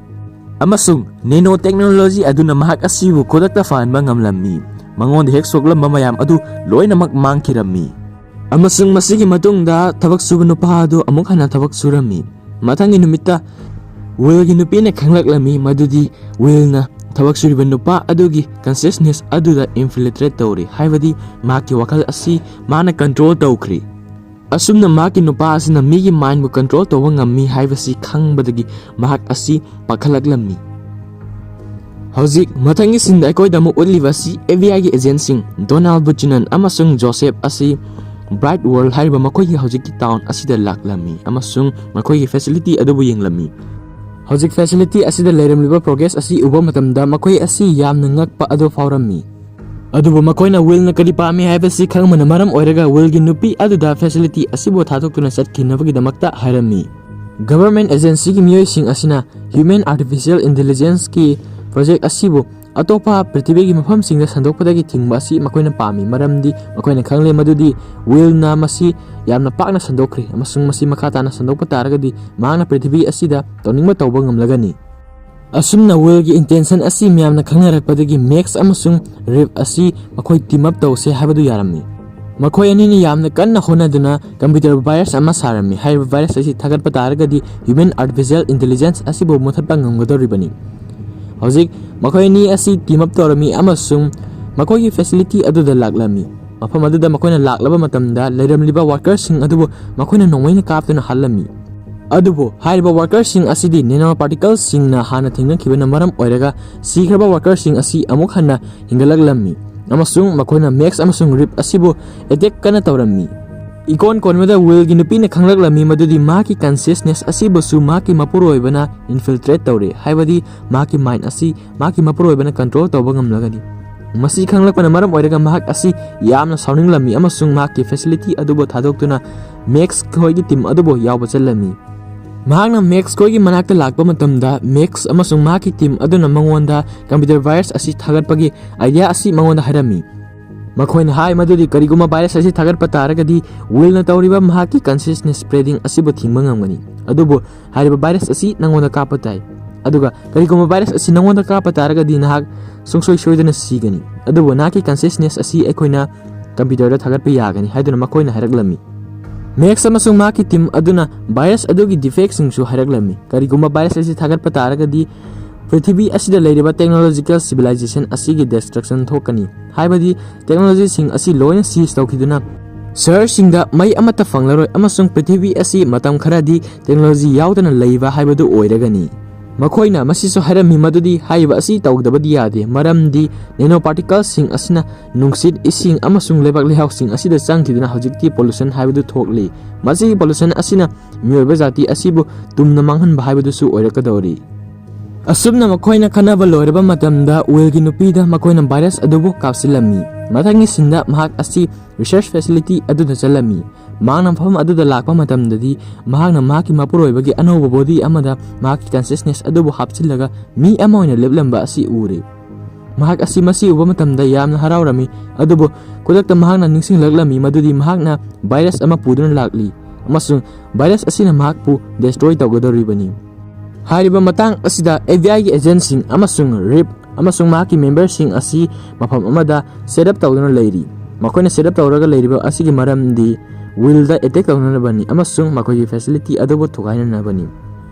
ꯑꯃꯁꯨꯡ ꯅꯦꯅꯣ ꯇꯦꯛꯅꯣꯂꯣꯖꯤ ꯑꯗꯨꯅ ꯃꯍꯥꯛ ꯑꯁꯤꯕꯨ ꯈꯨꯗꯛꯇ ꯐꯍꯟꯕ ꯉꯝꯂꯝꯃꯤ꯫ ꯃꯉꯣꯟꯗ ꯍꯦꯛ ꯁꯣꯛꯂꯝꯕ ꯃꯌꯥꯝ ꯑꯗꯨ ꯂꯣꯏꯅꯃꯛ ꯃꯥꯡꯈꯤꯔꯝꯃꯤ꯫ ꯑꯃꯁꯨꯡ ꯃꯁꯤꯒꯤ ꯃꯇꯨꯡꯗ ꯊꯕꯛ ꯁꯨꯕ ꯅꯨꯄꯥ ꯑꯗꯨ ꯑꯃꯨꯛ ꯍꯟꯅ ꯊꯕꯛ ꯁꯨꯔꯝꯃꯤ꯫ ꯃꯊꯪꯒꯤ ꯅꯨꯃꯤꯠꯇ ꯋꯤꯜꯒꯤ ꯅꯨꯄꯤꯅ ꯈꯪꯂꯛꯂꯝꯃꯤ ꯃꯗꯨꯗꯤ ꯋꯤꯜꯅ ꯊꯕꯛ ꯁꯨꯔꯤꯕ ꯅꯨꯄꯥ ꯑꯗꯨꯒꯤ ꯀꯟꯁꯤꯌꯁꯅꯦꯁ ꯑꯗꯨꯗ ꯏꯟꯐꯤꯜꯇ꯭ꯔꯦꯠ ꯇꯧꯔꯤ, ꯍꯥꯏꯕꯗꯤ ꯃꯍꯥꯛꯀꯤ ꯋꯥꯈꯜ ꯑꯁꯤ ꯃꯥꯅ ꯀꯟꯇ꯭ꯔꯣꯜ ꯇꯧꯈ꯭ꯔꯤ꯫ ꯑꯁꯨꯝꯅ ꯃꯍꯥꯛꯀꯤ ꯅꯨꯄꯥ ꯑꯁꯤꯅ ꯃꯤꯒꯤ ꯃꯥꯏꯟꯕꯨ ꯀꯟꯇ꯭ꯔꯣꯜ ꯇꯧꯕ ꯉꯝꯃꯤ ꯍꯥꯏꯕꯁꯤ ꯈꯪꯕꯗꯒꯤ ꯃꯍꯥꯛ ꯑꯁꯤ ꯄꯥꯈꯠꯂꯛꯂꯝꯃꯤ꯫ ꯍꯧꯖꯤꯛ ꯃꯊꯪꯒꯤ ꯁꯤꯟꯗ ꯑꯩꯈꯣꯏꯗ ꯑꯃꯨꯛ ꯎꯠꯂꯤꯕ ꯑꯁꯤ ꯑꯦꯐ ꯕꯤ ꯑꯥꯏꯒꯤ ꯑꯦꯖꯦꯟꯁꯤꯡ ꯗꯣꯅꯥꯜ ꯕꯨꯆꯅꯟ ꯑꯃꯁꯨꯡ ꯖꯣꯁꯦꯐ ꯑꯁꯤ ꯕ꯭ꯔꯥꯏꯠ ꯋꯥꯔꯜ ꯍꯥꯏꯔꯤꯕ ꯃꯈꯣꯏꯒꯤ ꯍꯧꯖꯤꯛꯀꯤ ꯇꯥꯎꯟ ꯑꯁꯤꯗ ꯂꯥꯛꯂꯝꯃꯤ ꯑꯃꯁꯨꯡ ꯃꯈꯣꯏꯒꯤ ꯐꯦꯁꯤꯂꯤꯇꯤ ꯑꯗꯨꯕꯨ ꯌꯦꯡꯂꯝꯃꯤ꯫ ꯍꯧꯖꯤꯛ ꯐꯦꯁꯤꯂꯤꯇꯤ ꯑꯁꯤꯗ ꯂꯩꯔꯝꯂꯤꯕ ꯄ꯭ꯔꯣꯒ꯭ꯔꯦꯁ ꯑꯁꯤ ꯎꯕ ꯃꯇꯝꯗ ꯃꯈꯣꯏ ꯑꯁꯤ ꯌꯥꯝꯅ ꯉꯛꯄ ꯑꯗꯨ ꯐꯥꯎꯔꯝꯃꯤ꯫ ꯑꯗꯨꯕꯨ ꯃꯈꯣꯏꯅ ꯋꯤꯜꯅ ꯀꯔꯤ ꯄꯥꯝꯃꯤ ꯍꯥꯏꯕꯁꯤ ꯈꯪꯕꯅ ꯃꯔꯝ ꯑꯣꯏꯔꯒ ꯋꯤꯜꯒꯤ ꯅꯨꯄꯤ ꯑꯗꯨꯗ ꯐꯦꯁꯤꯂꯤꯇꯤ ꯑꯁꯤꯕꯨ ꯊꯥꯗꯣꯛꯇꯨꯅ ꯆꯠꯈꯤꯅꯕꯒꯤꯗꯃꯛꯇ ꯍꯥꯏꯔꯝꯃꯤ꯫ ꯒꯚꯔꯟꯃꯦꯟꯠ ꯑꯦꯖꯦꯟꯁꯤꯒꯤ ꯃꯤꯑꯣꯏꯁꯤꯡ ꯑꯁꯤꯅ ꯍ꯭ꯌꯨꯃꯦꯟ ꯑꯥꯔꯇꯤꯐꯤꯁꯤꯌꯦꯜ ꯏꯟꯇꯦꯂꯤꯖꯦꯟꯁꯀꯤ ꯄ꯭ꯔꯣꯖꯦꯛ ꯑꯁꯤꯕꯨ ꯑꯇꯣꯞꯄ ꯄ꯭ꯔꯤꯊꯤꯕꯤꯒꯤ ꯃꯐꯝꯁꯤꯡꯗ ꯁꯟꯗꯣꯛꯄꯗꯒꯤ ꯊꯤꯡꯕ ꯑꯁꯤ ꯃꯈꯣꯏꯅ ꯄꯥꯝꯃꯤ, ꯃꯔꯝꯗꯤ ꯃꯈꯣꯏꯅ ꯈꯪꯂꯦ ꯃꯗꯨꯗꯤ ꯋꯤꯜꯅ ꯃꯁꯤ ꯌꯥꯝꯅ ꯄꯥꯛꯅ ꯁꯟꯗꯣꯛꯈ꯭ꯔꯦ ꯑꯃꯁꯨꯡ ꯃꯁꯤ ꯃꯈꯥ ꯇꯥꯅ ꯁꯟꯗꯣꯛꯄ ꯇꯥꯔꯒꯗꯤ ꯃꯍꯥꯛꯅ ꯄ꯭ꯔꯤꯊꯤꯕꯤ ꯑꯁꯤꯗ ꯇꯧꯅꯤꯡꯕ ꯇꯧꯕ ꯉꯝꯂꯒꯅꯤ꯫ ꯑꯁꯨꯝꯅ ꯋꯤꯜꯒꯤ ꯏꯟꯇꯦꯟꯁꯟ ꯑꯁꯤ ꯃꯤꯌꯥꯝꯅ ꯈꯪꯅꯔꯛꯄꯗꯒꯤ ꯃꯦꯛꯁ ꯑꯃꯁꯨꯡ ꯔꯤꯞ ꯑꯁꯤ ꯃꯈꯣꯏ ꯇꯤꯝ ꯑꯞ ꯇꯧꯁꯦ ꯍꯥꯏꯕꯗꯨ ꯌꯥꯔꯝꯃꯤ꯫ ꯃꯈꯣꯏ ꯑꯅꯤꯅ ꯌꯥꯝꯅ ꯀꯟꯅ ꯍꯣꯠꯅꯗꯨꯅ ꯀꯝꯄ꯭ꯌꯨꯇꯔ ꯚꯥꯏꯔꯁ ꯑꯃ ꯁꯥꯔꯝꯃꯤ꯫ ꯍꯥꯏꯔꯤꯕ ꯚꯥꯏꯔꯁ ꯑꯁꯤ ꯊꯥꯒꯠꯄ ꯇꯥꯔꯒꯗꯤ ꯍ꯭ꯌꯨꯃꯦꯟ ꯑꯥꯔꯇꯤꯐꯤꯁꯤꯌꯦꯜ ꯏꯟꯇꯦꯂꯤꯖꯦꯟꯁ ꯑꯁꯤꯕꯨ ꯃꯨꯊꯠꯄ ꯉꯝꯒꯗꯧꯔꯤꯕꯅꯤ꯫ ꯍꯧꯖꯤꯛ ꯃꯈꯣꯏ ꯑꯅꯤ ꯑꯁꯤ ꯇꯤꯝ ꯑꯞ ꯇꯧꯔꯝꯃꯤ ꯑꯃꯁꯨꯡ ꯃꯈꯣꯏꯒꯤ ꯐꯦꯁꯤꯂꯤꯇꯤ ꯑꯗꯨꯗ ꯂꯥꯛꯂꯝꯃꯤ꯫ ꯃꯐꯝ ꯑꯗꯨꯗ ꯃꯈꯣꯏꯅ ꯂꯥꯛꯂꯕ ꯃꯇꯝꯗ ꯂꯩꯔꯝꯂꯤꯕ ꯋꯥꯔꯀꯔꯁꯤꯡ ꯑꯗꯨꯕꯨ ꯃꯈꯣꯏꯅ ꯅꯣꯡꯃꯩꯅ ꯀꯥꯞꯇꯨꯅ ꯍꯥꯠꯂꯝꯃꯤ꯫ ꯑꯗꯨꯕꯨ ꯍꯥꯏꯔꯤꯕ ꯋꯥꯔꯀꯔꯁꯤꯡ ꯑꯁꯤꯗꯤ ꯅꯦꯅꯣ ꯄꯥꯔꯇꯤꯀꯜꯁꯤꯡꯅ ꯍꯥꯟꯅ ꯊꯦꯡꯅꯈꯤꯕꯅ ꯃꯔꯝ ꯑꯣꯏꯔꯒ ꯁꯤꯈ꯭ꯔꯕ ꯋꯥꯔꯀꯔꯁꯤꯡ ꯑꯁꯤ ꯑꯃꯨꯛ ꯍꯟꯅ ꯍꯤꯡꯒꯠꯂꯛꯂꯝꯃꯤ ꯑꯃꯁꯨꯡ ꯃꯈꯣꯏꯅ ꯃꯦꯛꯁ ꯑꯃꯁꯨꯡ ꯔꯤꯞ ꯑꯁꯤꯕꯨ ꯑꯦꯇꯦꯛ ꯀꯟꯅ ꯇꯧꯔꯝꯃꯤ꯫ ꯏꯀꯣꯟ ꯀꯣꯟꯕꯗ ꯋꯤꯜꯒꯤ ꯅꯨꯄꯤꯅ ꯈꯪꯂꯛꯂꯝꯃꯤ ꯃꯗꯨꯗꯤ ꯃꯍꯥꯛꯀꯤ ꯀꯟꯁꯤꯌꯁꯅꯦꯁ ꯑꯁꯤꯕꯨꯁꯨ ꯃꯍꯥꯛꯀꯤ ꯃꯄꯨꯔꯣꯏꯕꯅ ꯏꯟꯐꯤꯜꯇ꯭ꯔꯦꯠ ꯇꯧꯔꯦ, ꯍꯥꯏꯕꯗꯤ ꯃꯍꯥꯛꯀꯤ ꯃꯥꯏꯟ ꯑꯁꯤ ꯃꯍꯥꯛꯀꯤ ꯃꯄꯨꯔꯣꯏꯕꯅ ꯀꯟꯇ꯭ꯔꯣꯜ ꯇꯧꯕ ꯉꯝꯂꯒꯅꯤ꯫ ꯃꯁꯤ ꯈꯪꯂꯛꯄꯅ ꯃꯔꯝ ꯑꯣꯏꯔꯒ ꯃꯍꯥꯛ ꯑꯁꯤ ꯌꯥꯝꯅ ꯁꯥꯎꯅꯤꯡꯂꯝꯃꯤ ꯑꯃꯁꯨꯡ ꯃꯍꯥꯛꯀꯤ ꯐꯦꯁꯤꯂꯤꯇꯤ ꯑꯗꯨꯕꯨ ꯊꯥꯗꯣꯛꯇꯨꯅ ꯃꯦꯛꯁ ꯈꯣꯏꯒꯤ ꯇꯤꯝ ꯑꯗꯨꯕꯨ ꯌꯥꯎꯕ ꯆꯠꯂꯝꯃꯤ꯫ ꯃꯍꯥꯛꯅ ꯃꯦꯛꯁ ꯈꯣꯏꯒꯤ ꯃꯅꯥꯛꯇ ꯂꯥꯛꯄ ꯃꯇꯝꯗ ꯃꯦꯛꯁ ꯑꯃꯁꯨꯡ ꯃꯍꯥꯛꯀꯤ ꯇꯤꯝ ꯑꯗꯨꯅ ꯃꯉꯣꯟꯗ ꯀꯝꯄ꯭ꯌꯨꯇꯔ ꯚꯥꯏꯔꯁ ꯑꯁꯤ ꯊꯥꯒꯠꯄꯒꯤ ꯑꯥꯏꯗꯤꯌꯥ ꯑꯁꯤ ꯃꯉꯣꯟꯗ ꯍꯥꯏꯔꯝꯃꯤ꯫ ꯃꯈꯣꯏꯅ ꯍꯥꯏ ꯃꯗꯨꯗꯤ ꯀꯔꯤꯒꯨꯝꯕ ꯚꯥꯏꯔꯁ ꯑꯁꯤ ꯊꯥꯒꯠꯄ ꯇꯥꯔꯒꯗꯤ ꯋꯤꯜꯅ ꯇꯧꯔꯤꯕ ꯃꯍꯥꯛꯀꯤ ꯀꯟꯁꯤꯌꯁꯅꯦꯁ ꯁ꯭ꯄ꯭ꯔꯦꯗꯤꯡ ꯑꯁꯤꯕꯨ ꯊꯤꯡꯕ ꯉꯝꯒꯅꯤ, ꯑꯗꯨꯕꯨ ꯍꯥꯏꯔꯤꯕ ꯚꯥꯏꯔꯁ ꯑꯁꯤ ꯅꯉꯣꯟꯗ ꯀꯥꯞꯄ ꯇꯥꯏ, ꯑꯗꯨꯒ ꯀꯔꯤꯒꯨꯝꯕ ꯚꯥꯏꯔꯁ ꯑꯁꯤ ꯅꯉꯣꯟꯗ ꯀꯥꯞꯄ ꯇꯥꯔꯒꯗꯤ ꯅꯍꯥꯛ ꯁꯨꯡꯁꯣꯏ ꯁꯣꯏꯗꯅ ꯁꯤꯒꯅꯤ, ꯑꯗꯨꯕꯨ ꯅꯍꯥꯛꯀꯤ ꯀꯟꯁꯤꯌꯁꯅꯦꯁ ꯑꯁꯤ ꯑꯩꯈꯣꯏꯅ ꯀꯝꯄ꯭ꯌꯨꯇꯔꯗ ꯊꯥꯒꯠꯄ ꯌꯥꯒꯅꯤ ꯍꯥꯏꯗꯨꯅ ꯃꯈꯣꯏꯅ ꯍꯥꯏꯔꯛꯂꯝꯃꯤ꯫ ꯃꯦꯛꯁ ꯑꯃꯁꯨꯡ ꯃꯍꯥꯛꯀꯤ ꯇꯤꯝ ꯑꯗꯨꯅ ꯚꯥꯏꯔꯁ ꯑꯗꯨꯒꯤ ꯗꯤꯐꯦꯛꯁꯤꯡꯁꯨ ꯍꯥꯏꯔꯛꯂꯝꯃꯤ꯫ ꯀꯔꯤꯒꯨꯝꯕ ꯚꯥꯏꯔꯁ ꯑꯁꯤ ꯊꯥꯒꯠꯄ ꯇꯥꯔꯒꯗꯤ ꯄ꯭ꯔꯤꯊꯤꯕꯤ ꯑꯁꯤꯗ ꯂꯩꯔꯤꯕ ꯇꯦꯛꯅꯣꯂꯣꯖꯤꯀꯦꯜ ꯁꯤꯚꯤꯂꯥꯏꯖꯦꯁꯟ ꯑꯁꯤꯒꯤ ꯗꯤꯁꯇ꯭ꯔꯛꯁꯟ ꯊꯣꯛꯀꯅꯤ, ꯍꯥꯏꯕꯗꯤ ꯇꯦꯛꯅꯣꯂꯣꯖꯤꯁꯤꯡ ꯑꯁꯤ ꯂꯣꯏꯅ ꯁꯤꯖ ꯇꯧꯈꯤꯗꯨꯅ ꯁꯍꯔꯁꯤꯡꯗ ꯃꯩ ꯑꯃꯠꯇ ꯐꯪꯂꯔꯣꯏ ꯑꯃꯁꯨꯡ ꯄ꯭ꯔꯤꯊꯤꯕꯤ ꯑꯁꯤ ꯃꯇꯝ ꯈꯔꯗꯤ ꯇꯦꯛꯅꯣꯂꯣꯖꯤ ꯌꯥꯎꯗꯅ ꯂꯩꯕ ꯍꯥꯏꯕꯗꯨ ꯑꯣꯏꯔꯒꯅꯤ꯫ ꯃꯈꯣꯏꯅ ꯃꯁꯤꯁꯨ ꯍꯥꯏꯔꯝꯃꯤ ꯃꯗꯨꯗꯤ ꯍꯥꯏꯔꯤꯕ ꯑꯁꯤ ꯇꯧꯗꯕꯗꯤ ꯌꯥꯗꯦ, ꯃꯔꯝꯗꯤ nano particleꯁꯤꯡ ꯑꯁꯤꯅ ꯅꯨꯡꯁꯤꯠ, ꯏꯁꯤꯡ ꯑꯃꯁꯨꯡ ꯂꯩꯕꯥꯛ ꯂꯩꯍꯥꯎꯁꯤꯡ ꯑꯁꯤꯗ ꯆꯪꯈꯤꯗꯨꯅ ꯍꯧꯖꯤꯛꯇꯤ pollution ꯍꯥꯏꯕꯗꯨ ꯊꯣꯛꯂꯤ꯫ ꯃꯁꯤꯒꯤ pollution ꯑꯁꯤꯅ ꯃꯤꯑꯣꯏꯕ ꯖꯥꯇꯤ ꯑꯁꯤꯕꯨ ꯇꯨꯝꯅ ꯃꯥꯡꯍꯟꯕ ꯍꯥꯏꯕꯗꯨꯁꯨ ꯑꯣꯏꯔꯛꯀꯗꯧꯔꯤ꯫ ꯑꯁꯨꯝꯅ ꯃꯈꯣꯏꯅ ꯈꯟꯅꯕ ꯂꯣꯏꯔꯕ ꯃꯇꯝꯗ Willꯒꯤ ꯅꯨꯄꯤꯗ ꯃꯈꯣꯏꯅ virus ꯑꯗꯨꯕꯨ ꯀꯥꯞꯁꯤꯜꯂꯝꯃꯤ꯫ ꯃꯊꯪꯒꯤ sceneꯗ ꯃꯍꯥꯛ ꯑꯁꯤ research facility ꯑꯗꯨꯗ ꯆꯠꯂꯝꯃꯤ꯫ ꯃꯍꯥꯛꯅ ꯃꯐꯝ ꯑꯗꯨꯗ ꯂꯥꯛꯄ ꯃꯇꯝꯗꯗꯤ ꯃꯍꯥꯛꯅ ꯃꯍꯥꯛꯀꯤ ꯃꯄꯨꯔꯣꯏꯕꯒꯤ ꯑꯅꯧꯕ body ꯑꯃꯗ ꯃꯍꯥꯛꯀꯤ consciousness ꯑꯗꯨꯕꯨ ꯍꯥꯞꯆꯤꯜꯂꯒ ꯃꯤ ꯑꯃ ꯑꯣꯏꯅ ꯂꯦꯞꯂꯝꯕ ꯑꯁꯤ ꯎꯔꯦ꯫ ꯃꯍꯥꯛ ꯑꯁꯤ ꯃꯁꯤ ꯎꯕ ꯃꯇꯝꯗ ꯌꯥꯝꯅ ꯍꯔꯥꯎꯔꯝꯃꯤ, ꯑꯗꯨꯕꯨ ꯈꯨꯗꯛꯇ ꯃꯍꯥꯛꯅ ꯅꯤꯡꯁꯤꯡꯂꯛꯂꯝꯃꯤ ꯃꯗꯨꯗꯤ ꯃꯍꯥꯛꯅ virus ꯑꯃ ꯄꯨꯗꯨꯅ ꯂꯥꯛꯂꯤ ꯑꯃꯁꯨꯡ virus ꯑꯁꯤꯅ ꯃꯍꯥꯛꯄꯨ destroy ꯇꯧꯒꯗꯧꯔꯤꯕꯅꯤ꯫ ꯍꯥꯏꯔꯤꯕ ꯃꯇꯥꯡ ꯑꯁꯤꯗ FBIꯒꯤ agentꯁꯤꯡ ꯑꯃꯁꯨꯡ RIP ꯑꯃꯁꯨꯡ ꯃꯍꯥꯛꯀꯤ memberꯁꯤꯡ ꯑꯁꯤ ꯃꯐꯝ ꯑꯃꯗ set up ꯇꯧꯗꯨꯅ ꯂꯩꯔꯤ꯫ ꯃꯈꯣꯏꯅ set up ꯇꯧꯔꯒ ꯂꯩꯔꯤꯕ ꯑꯁꯤꯒꯤ ꯃꯔꯝꯗꯤ Willꯗ attack ꯇꯧꯅꯅꯕꯅꯤ ꯑꯃꯁꯨꯡ ꯃꯈꯣꯏꯒꯤ facility ꯑꯗꯨꯕꯨ ꯊꯨꯒꯥꯏꯅꯅꯕꯅꯤ꯫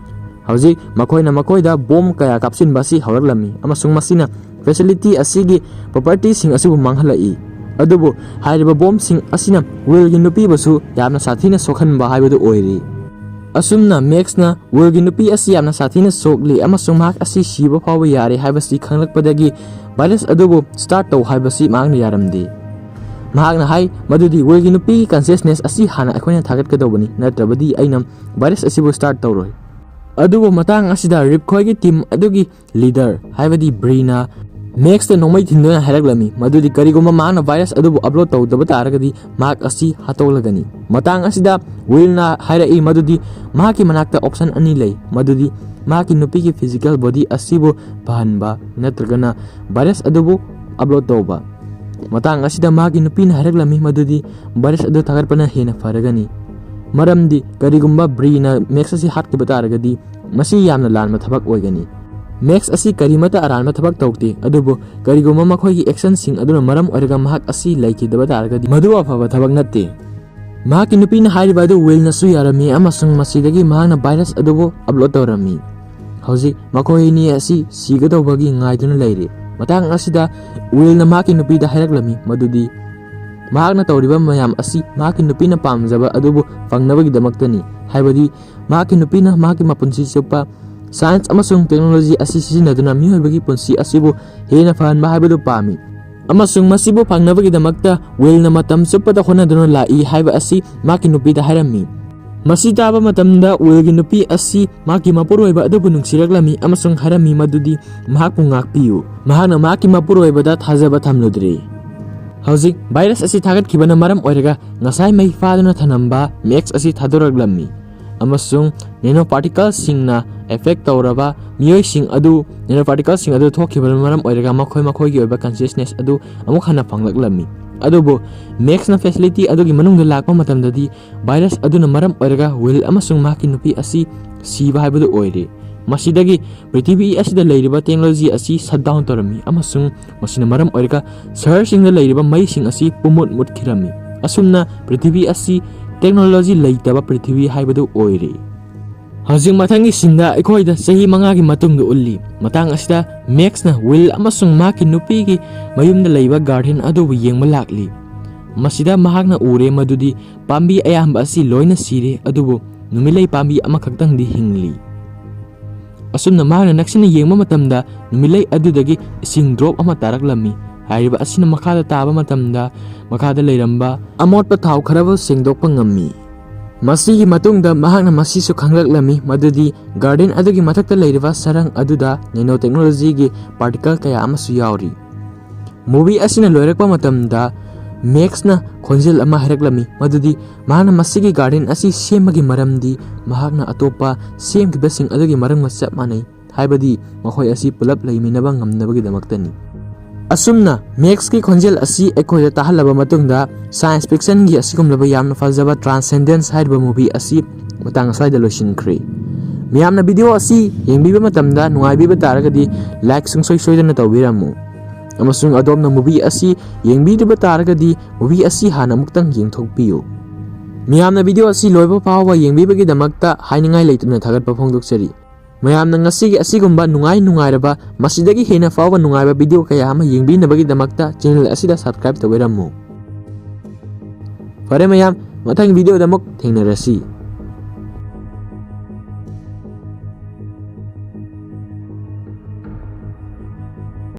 ꯍꯧꯖꯤꯛ ꯃꯈꯣꯏꯅ ꯃꯈꯣꯏꯗ bomb ꯀꯌꯥ ꯀꯥꯞꯁꯤꯟꯕ ꯑꯁꯤ ꯍꯧꯔꯛꯂꯝꯃꯤ ꯑꯃꯁꯨꯡ ꯃꯁꯤꯅ facility ꯑꯁꯤꯒꯤ propertyꯁꯤꯡ ꯑꯁꯤꯕꯨ ꯃꯥꯡꯍꯜꯂꯛꯏ꯫ ꯑꯗꯨꯕꯨ ꯍꯥꯏꯔꯤꯕ bombꯁꯤꯡ ꯑꯁꯤꯅ Willꯒꯤ ꯅꯨꯄꯤꯕꯨꯁꯨ ꯌꯥꯝꯅ ꯁꯥꯊꯤꯅ ꯁꯣꯛꯍꯟꯕ ꯍꯥꯏꯕꯗꯨ ꯑꯣꯏꯔꯤ꯫ ꯑꯁꯨꯝꯅ Maxꯅ Willꯒꯤ ꯅꯨꯄꯤ ꯑꯁꯤ ꯌꯥꯝꯅ ꯁꯥꯊꯤꯅ ꯁꯣꯛꯂꯤ ꯑꯃꯁꯨꯡ ꯃꯍꯥꯛ ꯑꯁꯤ ꯁꯤꯕ ꯐꯥꯎꯕ ꯌꯥꯔꯦ ꯍꯥꯏꯕꯁꯤ ꯈꯪꯂꯛꯄꯗꯒꯤ virus ꯑꯗꯨꯕꯨ start ꯇꯧ ꯍꯥꯏꯕꯁꯤ ꯃꯍꯥꯛꯅ ꯌꯥꯔꯝꯗꯦ꯫ ꯃꯍꯥꯛꯅ ꯍꯥꯏ ꯃꯗꯨꯗꯤ Willꯒꯤ ꯅꯨꯄꯤꯒꯤ consciousness ꯑꯁꯤ ꯍꯥꯟꯅ ꯑꯩꯈꯣꯏꯅ ꯊꯥꯒꯠꯀꯗꯧꯕꯅꯤ, ꯅꯠꯇ꯭ꯔꯕꯗꯤ ꯑꯩꯅ virus ꯑꯁꯤꯕꯨ start ꯇꯧꯔꯣꯏ꯫ ꯑꯗꯨꯕꯨ ꯃꯇꯥꯡ ꯑꯁꯤꯗ RIP ꯈꯣꯏꯒꯤ team ꯑꯗꯨꯒꯤ leader ꯍꯥꯏꯕꯗꯤ Breeꯅ Maxꯇ ꯅꯣꯡꯃꯩ ꯊꯤꯟꯗꯨꯅ ꯍꯥꯏꯔꯛꯂꯝꯃꯤ ꯃꯗꯨꯗꯤ ꯀꯔꯤꯒꯨꯝꯕ ꯃꯍꯥꯛꯅ virus ꯑꯗꯨꯕꯨ upload ꯇꯧꯗꯕ ꯇꯥꯔꯒꯗꯤ ꯃꯍꯥꯛ ꯑꯁꯤ ꯍꯥꯠꯇꯣꯛꯂꯒꯅꯤ꯫ ꯃꯇꯥꯡ ꯑꯁꯤꯗ Willꯅ ꯍꯥꯏꯔꯛꯏ ꯃꯗꯨꯗꯤ ꯃꯍꯥꯛꯀꯤ ꯃꯅꯥꯛꯇ option ꯑꯅꯤ ꯂꯩ, ꯃꯗꯨꯗꯤ ꯃꯍꯥꯛꯀꯤ ꯅꯨꯄꯤꯒꯤ physical body ꯑꯁꯤꯕꯨ ꯐꯍꯟꯕ ꯅꯠꯇ꯭ꯔꯒꯅ virus ꯑꯗꯨꯕꯨ upload ꯇꯧꯕ꯫ ꯃꯇꯥꯡ ꯑꯁꯤꯗ ꯃꯍꯥꯛꯀꯤ ꯅꯨꯄꯤꯅ ꯍꯥꯏꯔꯛꯂꯝꯃꯤ ꯃꯗꯨꯗꯤ virus ꯑꯗꯨ ꯊꯥꯒꯠꯄꯅ ꯍꯦꯟꯅ ꯐꯔꯒꯅꯤ, ꯃꯔꯝꯗꯤ ꯀꯔꯤꯒꯨꯝꯕ Breeꯅ Max ꯑꯁꯤ ꯍꯥꯠꯈꯤꯕ ꯇꯥꯔꯒꯗꯤ ꯃꯁꯤ ꯌꯥꯝꯅ ꯂꯥꯟꯕ ꯊꯕꯛ ꯑꯣꯏꯒꯅꯤ꯫ Max ꯑꯁꯤ ꯀꯔꯤꯃꯠꯇ ꯑꯔꯥꯟꯕ ꯊꯕꯛ ꯇꯧꯗꯦ, ꯑꯗꯨꯕꯨ ꯀꯔꯤꯒꯨꯝꯕ ꯃꯈꯣꯏꯒꯤ actionꯁꯤꯡ ꯑꯗꯨꯅ ꯃꯔꯝ ꯑꯣꯏꯔꯒ ꯃꯍꯥꯛ ꯑꯁꯤ ꯂꯩꯈꯤꯗꯕ ꯇꯥꯔꯒꯗꯤ ꯃꯗꯨ ꯑꯐꯕ ꯊꯕꯛ ꯅꯠꯇꯦ꯫ ꯃꯍꯥꯛꯀꯤ ꯅꯨꯄꯤꯅ ꯍꯥꯏꯔꯤꯕ ꯑꯗꯨ Willꯅꯁꯨ ꯌꯥꯔꯝꯃꯤ ꯑꯃꯁꯨꯡ ꯃꯁꯤꯗꯒꯤ ꯃꯍꯥꯛꯅ virus ꯑꯗꯨꯕꯨ upload ꯇꯧꯔꯝꯃꯤ꯫ ꯍꯧꯖꯤꯛ ꯃꯈꯣꯏ ꯑꯅꯤ ꯑꯁꯤ ꯁꯤꯒꯗꯧꯕꯒꯤ ꯉꯥꯏꯗꯨꯅ ꯂꯩꯔꯤ꯫ ꯃꯇꯥꯡ ꯑꯁꯤꯗ Willꯅ ꯃꯍꯥꯛꯀꯤ ꯅꯨꯄꯤꯗ ꯍꯥꯏꯔꯛꯂꯝꯃꯤ ꯃꯗꯨꯗꯤ ꯃꯍꯥꯛꯅ ꯇꯧꯔꯤꯕ ꯃꯌꯥꯝ ꯑꯁꯤ ꯃꯍꯥꯛꯀꯤ ꯅꯨꯄꯤꯅ ꯄꯥꯝꯖꯕ ꯑꯗꯨꯕꯨ ꯐꯪꯅꯕꯒꯤꯗꯃꯛꯇꯅꯤ, ꯍꯥꯏꯕꯗꯤ ꯃꯍꯥꯛꯀꯤ ꯅꯨꯄꯤꯅ ꯃꯍꯥꯛꯀꯤ ꯃꯄꯨꯟꯁꯤ ꯆꯨꯞꯄ ꯁꯥꯏꯟꯁ ꯑꯃꯁꯨꯡ ꯇꯦꯛꯅꯣꯂꯣꯖꯤ ꯑꯁꯤ ꯁꯤꯖꯤꯟꯅꯗꯨꯅ ꯃꯤꯑꯣꯏꯕꯒꯤ ꯄꯨꯟꯁꯤ ꯑꯁꯤꯕꯨ ꯍꯦꯟꯅ ꯐꯍꯟꯕ ꯍꯥꯏꯕꯗꯨ ꯄꯥꯝꯃꯤ꯫ ꯑꯃꯁꯨꯡ ꯃꯁꯤꯕꯨ ꯐꯪꯅꯕꯒꯤꯗꯃꯛꯇ ꯋꯤꯜꯅ ꯃꯇꯝ ꯆꯨꯞꯄꯗ ꯍꯣꯠꯅꯗꯨꯅ ꯂꯥꯛꯏ ꯍꯥꯏꯕ ꯑꯁꯤ ꯃꯍꯥꯛꯀꯤ ꯅꯨꯄꯤꯗ ꯍꯥꯏꯔꯝꯃꯤ꯫ ꯃꯁꯤ ꯇꯥꯕ ꯃꯇꯝꯗ ꯋꯤꯜꯒꯤ ꯅꯨꯄꯤ ꯑꯁꯤ ꯃꯍꯥꯛꯀꯤ ꯃꯄꯨꯔꯣꯏꯕ ꯑꯗꯨꯕꯨ ꯅꯨꯡꯁꯤꯔꯛꯂꯝꯃꯤ ꯑꯃꯁꯨꯡ ꯍꯥꯏꯔꯝꯃꯤ ꯃꯗꯨꯗꯤ ꯃꯍꯥꯛꯄꯨ ꯉꯥꯛꯄꯤꯌꯨ, ꯃꯍꯥꯛꯅ ꯃꯍꯥꯛꯀꯤ ꯃꯄꯨꯔꯣꯏꯕꯗ ꯊꯥꯖꯕ ꯊꯝꯂꯨꯗ꯭ꯔꯦ꯫ ꯍꯧꯖꯤꯛ ꯚꯥꯏꯔꯁ ꯑꯁꯤ ꯊꯥꯒꯠꯈꯤꯕꯅ ꯃꯔꯝ ꯑꯣꯏꯔꯒ ꯉꯁꯥꯏ ꯃꯩ ꯐꯥꯗꯨꯅ ꯊꯝꯂꯝꯕ ꯃꯦꯛꯁ ꯑꯁꯤ ꯊꯥꯗꯣꯔꯛꯂꯝꯃꯤ ꯑꯃꯁꯨꯡ ꯅꯦꯅꯣ ꯄꯥꯔꯇꯤꯀꯜꯁꯤꯡꯅ ꯑꯦꯐꯦꯛ ꯇꯧꯔꯕ ꯃꯤꯑꯣꯏꯁꯤꯡ ꯑꯗꯨ, ꯅꯦꯅꯣ ꯄꯥꯔꯇꯤꯀꯜꯁꯤꯡ ꯑꯗꯨ ꯊꯣꯛꯈꯤꯕꯅ ꯃꯔꯝ ꯑꯣꯏꯔꯒ ꯃꯈꯣꯏ ꯃꯈꯣꯏꯒꯤ ꯑꯣꯏꯕ ꯀꯟꯁꯤꯌꯁꯅꯦꯁ ꯑꯗꯨ ꯑꯃꯨꯛ ꯍꯟꯅ ꯐꯪꯂꯛꯂꯝꯃꯤ꯫ ꯑꯗꯨꯕꯨ ꯃꯦꯛꯁꯅ ꯐꯦꯁꯤꯂꯤꯇꯤ ꯑꯗꯨꯒꯤ ꯃꯅꯨꯡꯗ ꯂꯥꯛꯄ ꯃꯇꯝꯗꯗꯤ ꯚꯥꯏꯔꯁ ꯑꯗꯨꯅ ꯃꯔꯝ ꯑꯣꯏꯔꯒ ꯋꯤꯜ ꯑꯃꯁꯨꯡ ꯃꯍꯥꯛꯀꯤ ꯅꯨꯄꯤ ꯑꯁꯤ ꯁꯤꯕ ꯍꯥꯏꯕꯗꯨ ꯑꯣꯏꯔꯦ꯫ ꯃꯁꯤꯗꯒꯤ ꯄ꯭ꯔꯤꯊꯤꯕꯤ ꯑꯁꯤꯗ ꯂꯩꯔꯤꯕ ꯇꯦꯛꯅꯣꯂꯣꯖꯤ ꯑꯁꯤ ꯁꯠ ꯗꯥꯎꯟ ꯇꯧꯔꯝꯃꯤ ꯑꯃꯁꯨꯡ ꯃꯁꯤꯅ ꯃꯔꯝ ꯑꯣꯏꯔꯒ ꯁꯍꯔꯁꯤꯡꯗ ꯂꯩꯔꯤꯕ ꯃꯩꯁꯤꯡ ꯑꯁꯤ ꯄꯨꯝꯃꯨꯠ ꯃꯨꯠꯈꯤꯔꯝꯃꯤ꯫ ꯑꯁꯨꯝꯅ ꯄ꯭ꯔꯤꯊꯤꯕꯤ ꯑꯁꯤ ꯇꯦꯛꯅꯣꯂꯣꯖꯤ ꯂꯩꯇꯕ ꯄ꯭ꯔꯤꯊꯤꯕꯤ ꯍꯥꯏꯕꯗꯨ ꯑꯣꯏꯔꯦ꯫ ꯍꯧꯖꯤꯛ ꯃꯊꯪꯒꯤ ꯁꯤꯟꯗ ꯑꯩꯈꯣꯏꯗ ꯆꯍꯤ ꯃꯉꯥꯒꯤ ꯃꯇꯨꯡꯗ ꯎꯠꯂꯤ꯫ ꯃꯇꯥꯡ ꯑꯁꯤꯗ ꯃꯦꯛꯁꯅ ꯋꯤꯜ ꯑꯃꯁꯨꯡ ꯃꯍꯥꯛꯀꯤ ꯅꯨꯄꯤꯒꯤ ꯃꯌꯨꯝꯗ ꯂꯩꯕ ꯒꯥꯔꯗꯦꯟ ꯑꯗꯨꯕꯨ ꯌꯦꯡꯕ ꯂꯥꯛꯂꯤ꯫ ꯃꯁꯤꯗ ꯃꯍꯥꯛꯅ ꯎꯔꯦ ꯃꯗꯨꯗꯤ ꯄꯥꯝꯕꯤ ꯑꯌꯥꯝꯕ ꯑꯁꯤ ꯂꯣꯏꯅ ꯁꯤꯔꯦ, ꯑꯗꯨꯕꯨ ꯅꯨꯃꯤꯠꯂꯩ ꯄꯥꯝꯕꯤ ꯑꯃꯈꯛꯇꯪꯗꯤ ꯍꯤꯡꯂꯤ꯫ ꯑꯁꯨꯝꯅ ꯃꯍꯥꯛꯅ ꯅꯛꯁꯤꯟꯅ ꯌꯦꯡꯕ ꯃꯇꯝꯗ ꯅꯨꯃꯤꯠꯂꯩ ꯑꯗꯨꯗꯒꯤ ꯏꯁꯤꯡ ꯗ꯭ꯔꯣꯞ ꯑꯃ ꯇꯥꯔꯛꯂꯝꯃꯤ꯫ ꯍꯥꯏꯔꯤꯕ ꯑꯁꯤꯅ ꯃꯈꯥꯗ ꯇꯥꯕ ꯃꯇꯝꯗ ꯃꯈꯥꯗ ꯂꯩꯔꯝꯕ ꯑꯃꯣꯠꯄ ꯊꯥꯎ ꯈꯔꯕꯨ ꯁꯦꯡꯗꯣꯛꯄ ꯉꯝꯃꯤ꯫ ꯃꯁꯤꯒꯤ ꯃꯇꯨꯡꯗ ꯃꯍꯥꯛꯅ ꯃꯁꯤꯁꯨ ꯈꯪꯂꯛꯂꯝꯃꯤ ꯃꯗꯨꯗꯤ ꯒꯥꯔꯗꯦꯟ ꯑꯗꯨꯒꯤ ꯃꯊꯛꯇ ꯂꯩꯔꯤꯕ ꯁꯔꯪ ꯑꯗꯨꯗ ꯅꯦꯅꯣ ꯇꯦꯛꯅꯣꯂꯣꯖꯤꯒꯤ ꯄꯥꯔꯇꯤꯀꯜ ꯀꯌꯥ ꯑꯃꯁꯨ ꯌꯥꯎꯔꯤ꯫ ꯃꯨꯚꯤ ꯑꯁꯤꯅ ꯂꯣꯏꯔꯛꯄ ꯃꯇꯝꯗ ꯃꯦꯛꯁꯅ ꯈꯣꯟꯖꯦꯜ ꯑꯃ ꯍꯥꯏꯔꯛꯂꯝꯃꯤ ꯃꯗꯨꯗꯤ ꯃꯍꯥꯛꯅ ꯃꯁꯤꯒꯤ ꯒꯥꯔꯗꯦꯟ ꯑꯁꯤ ꯁꯦꯝꯕꯒꯤ ꯃꯔꯝꯗꯤ ꯃꯍꯥꯛꯅ ꯑꯇꯣꯞꯄ ꯁꯦꯝꯈꯤꯕꯁꯤꯡ ꯑꯗꯨꯒꯤ ꯃꯔꯝꯒ ꯆꯞ ꯃꯥꯟꯅꯩ, ꯍꯥꯏꯕꯗꯤ ꯃꯈꯣꯏ ꯑꯁꯤ ꯄꯨꯂꯞ ꯂꯩꯃꯤꯟꯅꯕ ꯉꯝꯅꯕꯒꯤꯗꯃꯛꯇꯅꯤ꯫ ꯑꯁꯨꯝꯅ ꯃꯦꯛꯁꯀꯤ ꯈꯣꯟꯖꯦꯜ ꯑꯁꯤ ꯑꯩꯈꯣꯏꯗ ꯇꯥꯍꯜꯂꯕ ꯃꯇꯨꯡꯗ ꯁꯥꯏꯟꯁ ꯐꯤꯛꯁꯟꯒꯤ ꯑꯁꯤꯒꯨꯝꯂꯕ ꯌꯥꯝꯅ ꯐꯖꯕ ꯇ꯭ꯔꯥꯟꯁꯦꯟꯗꯦꯟꯁ ꯍꯥꯏꯔꯤꯕ ꯃꯨꯚꯤ ꯑꯁꯤ ꯃꯇꯥꯡ ꯑꯁ꯭ꯋꯥꯏꯗ ꯂꯣꯏꯁꯤꯟꯈ꯭ꯔꯦ꯫ ꯃꯌꯥꯝꯅ ꯚꯤꯗꯤꯑꯣ ꯑꯁꯤ ꯌꯦꯡꯕꯤꯕ ꯃꯇꯝꯗ ꯅꯨꯡꯉꯥꯏꯕꯤꯕ ꯇꯥꯔꯒꯗꯤ ꯂꯥꯏꯛ ꯁꯨꯡꯁꯣꯏ ꯁꯣꯏꯗꯅ ꯇꯧꯕꯤꯔꯝꯃꯨ꯫ ꯑꯃꯁꯨꯡ ꯑꯗꯣꯝꯅ ꯃꯨꯚꯤ ꯑꯁꯤ ꯌꯦꯡꯕꯤꯗ꯭ꯔꯤꯕ ꯇꯥꯔꯒꯗꯤ ꯃꯨꯚꯤ ꯑꯁꯤ ꯍꯥꯟꯅ ꯑꯃꯨꯛꯇꯪ ꯌꯦꯡꯊꯣꯛꯄꯤꯌꯨ꯫ ꯃꯤꯌꯥꯝꯅ ꯚꯤꯗꯤꯑꯣ ꯑꯁꯤ ꯂꯣꯏꯕ ꯐꯥꯎꯕ ꯌꯦꯡꯕꯤꯕꯒꯤꯗꯃꯛꯇ ꯍꯥꯏꯅꯤꯡꯉꯥꯏ ꯂꯩꯇꯅ ꯊꯥꯒꯠꯄ ꯐꯣꯡꯗꯣꯛꯆꯔꯤ꯫ ꯃꯌꯥꯝꯅ ꯉꯁꯤꯒꯤ ꯑꯁꯤꯒꯨꯝꯕ ꯅꯨꯡꯉꯥꯏ ꯅꯨꯡꯉꯥꯏꯔꯕ, ꯃꯁꯤꯗꯒꯤ ꯍꯦꯟꯅ ꯐꯥꯎꯕ ꯅꯨꯡꯉꯥꯏꯕ ꯚꯤꯗꯤꯑꯣ ꯀꯌꯥ ꯑꯃ ꯌꯦꯡꯕꯤꯅꯕꯒꯤꯗꯃꯛꯇ ꯆꯦꯅꯦꯜ ꯑꯁꯤꯗ ꯁꯕꯁꯀ꯭ꯔꯥꯏꯕ ꯇꯧꯕꯤꯔꯝꯃꯨ꯫ ꯐꯔꯦ ꯃꯌꯥꯝ, ꯃꯊꯪ ꯚꯤꯗꯤꯑꯣꯗ ꯑꯃꯨꯛ ꯊꯦꯡꯅꯔꯁꯤ꯫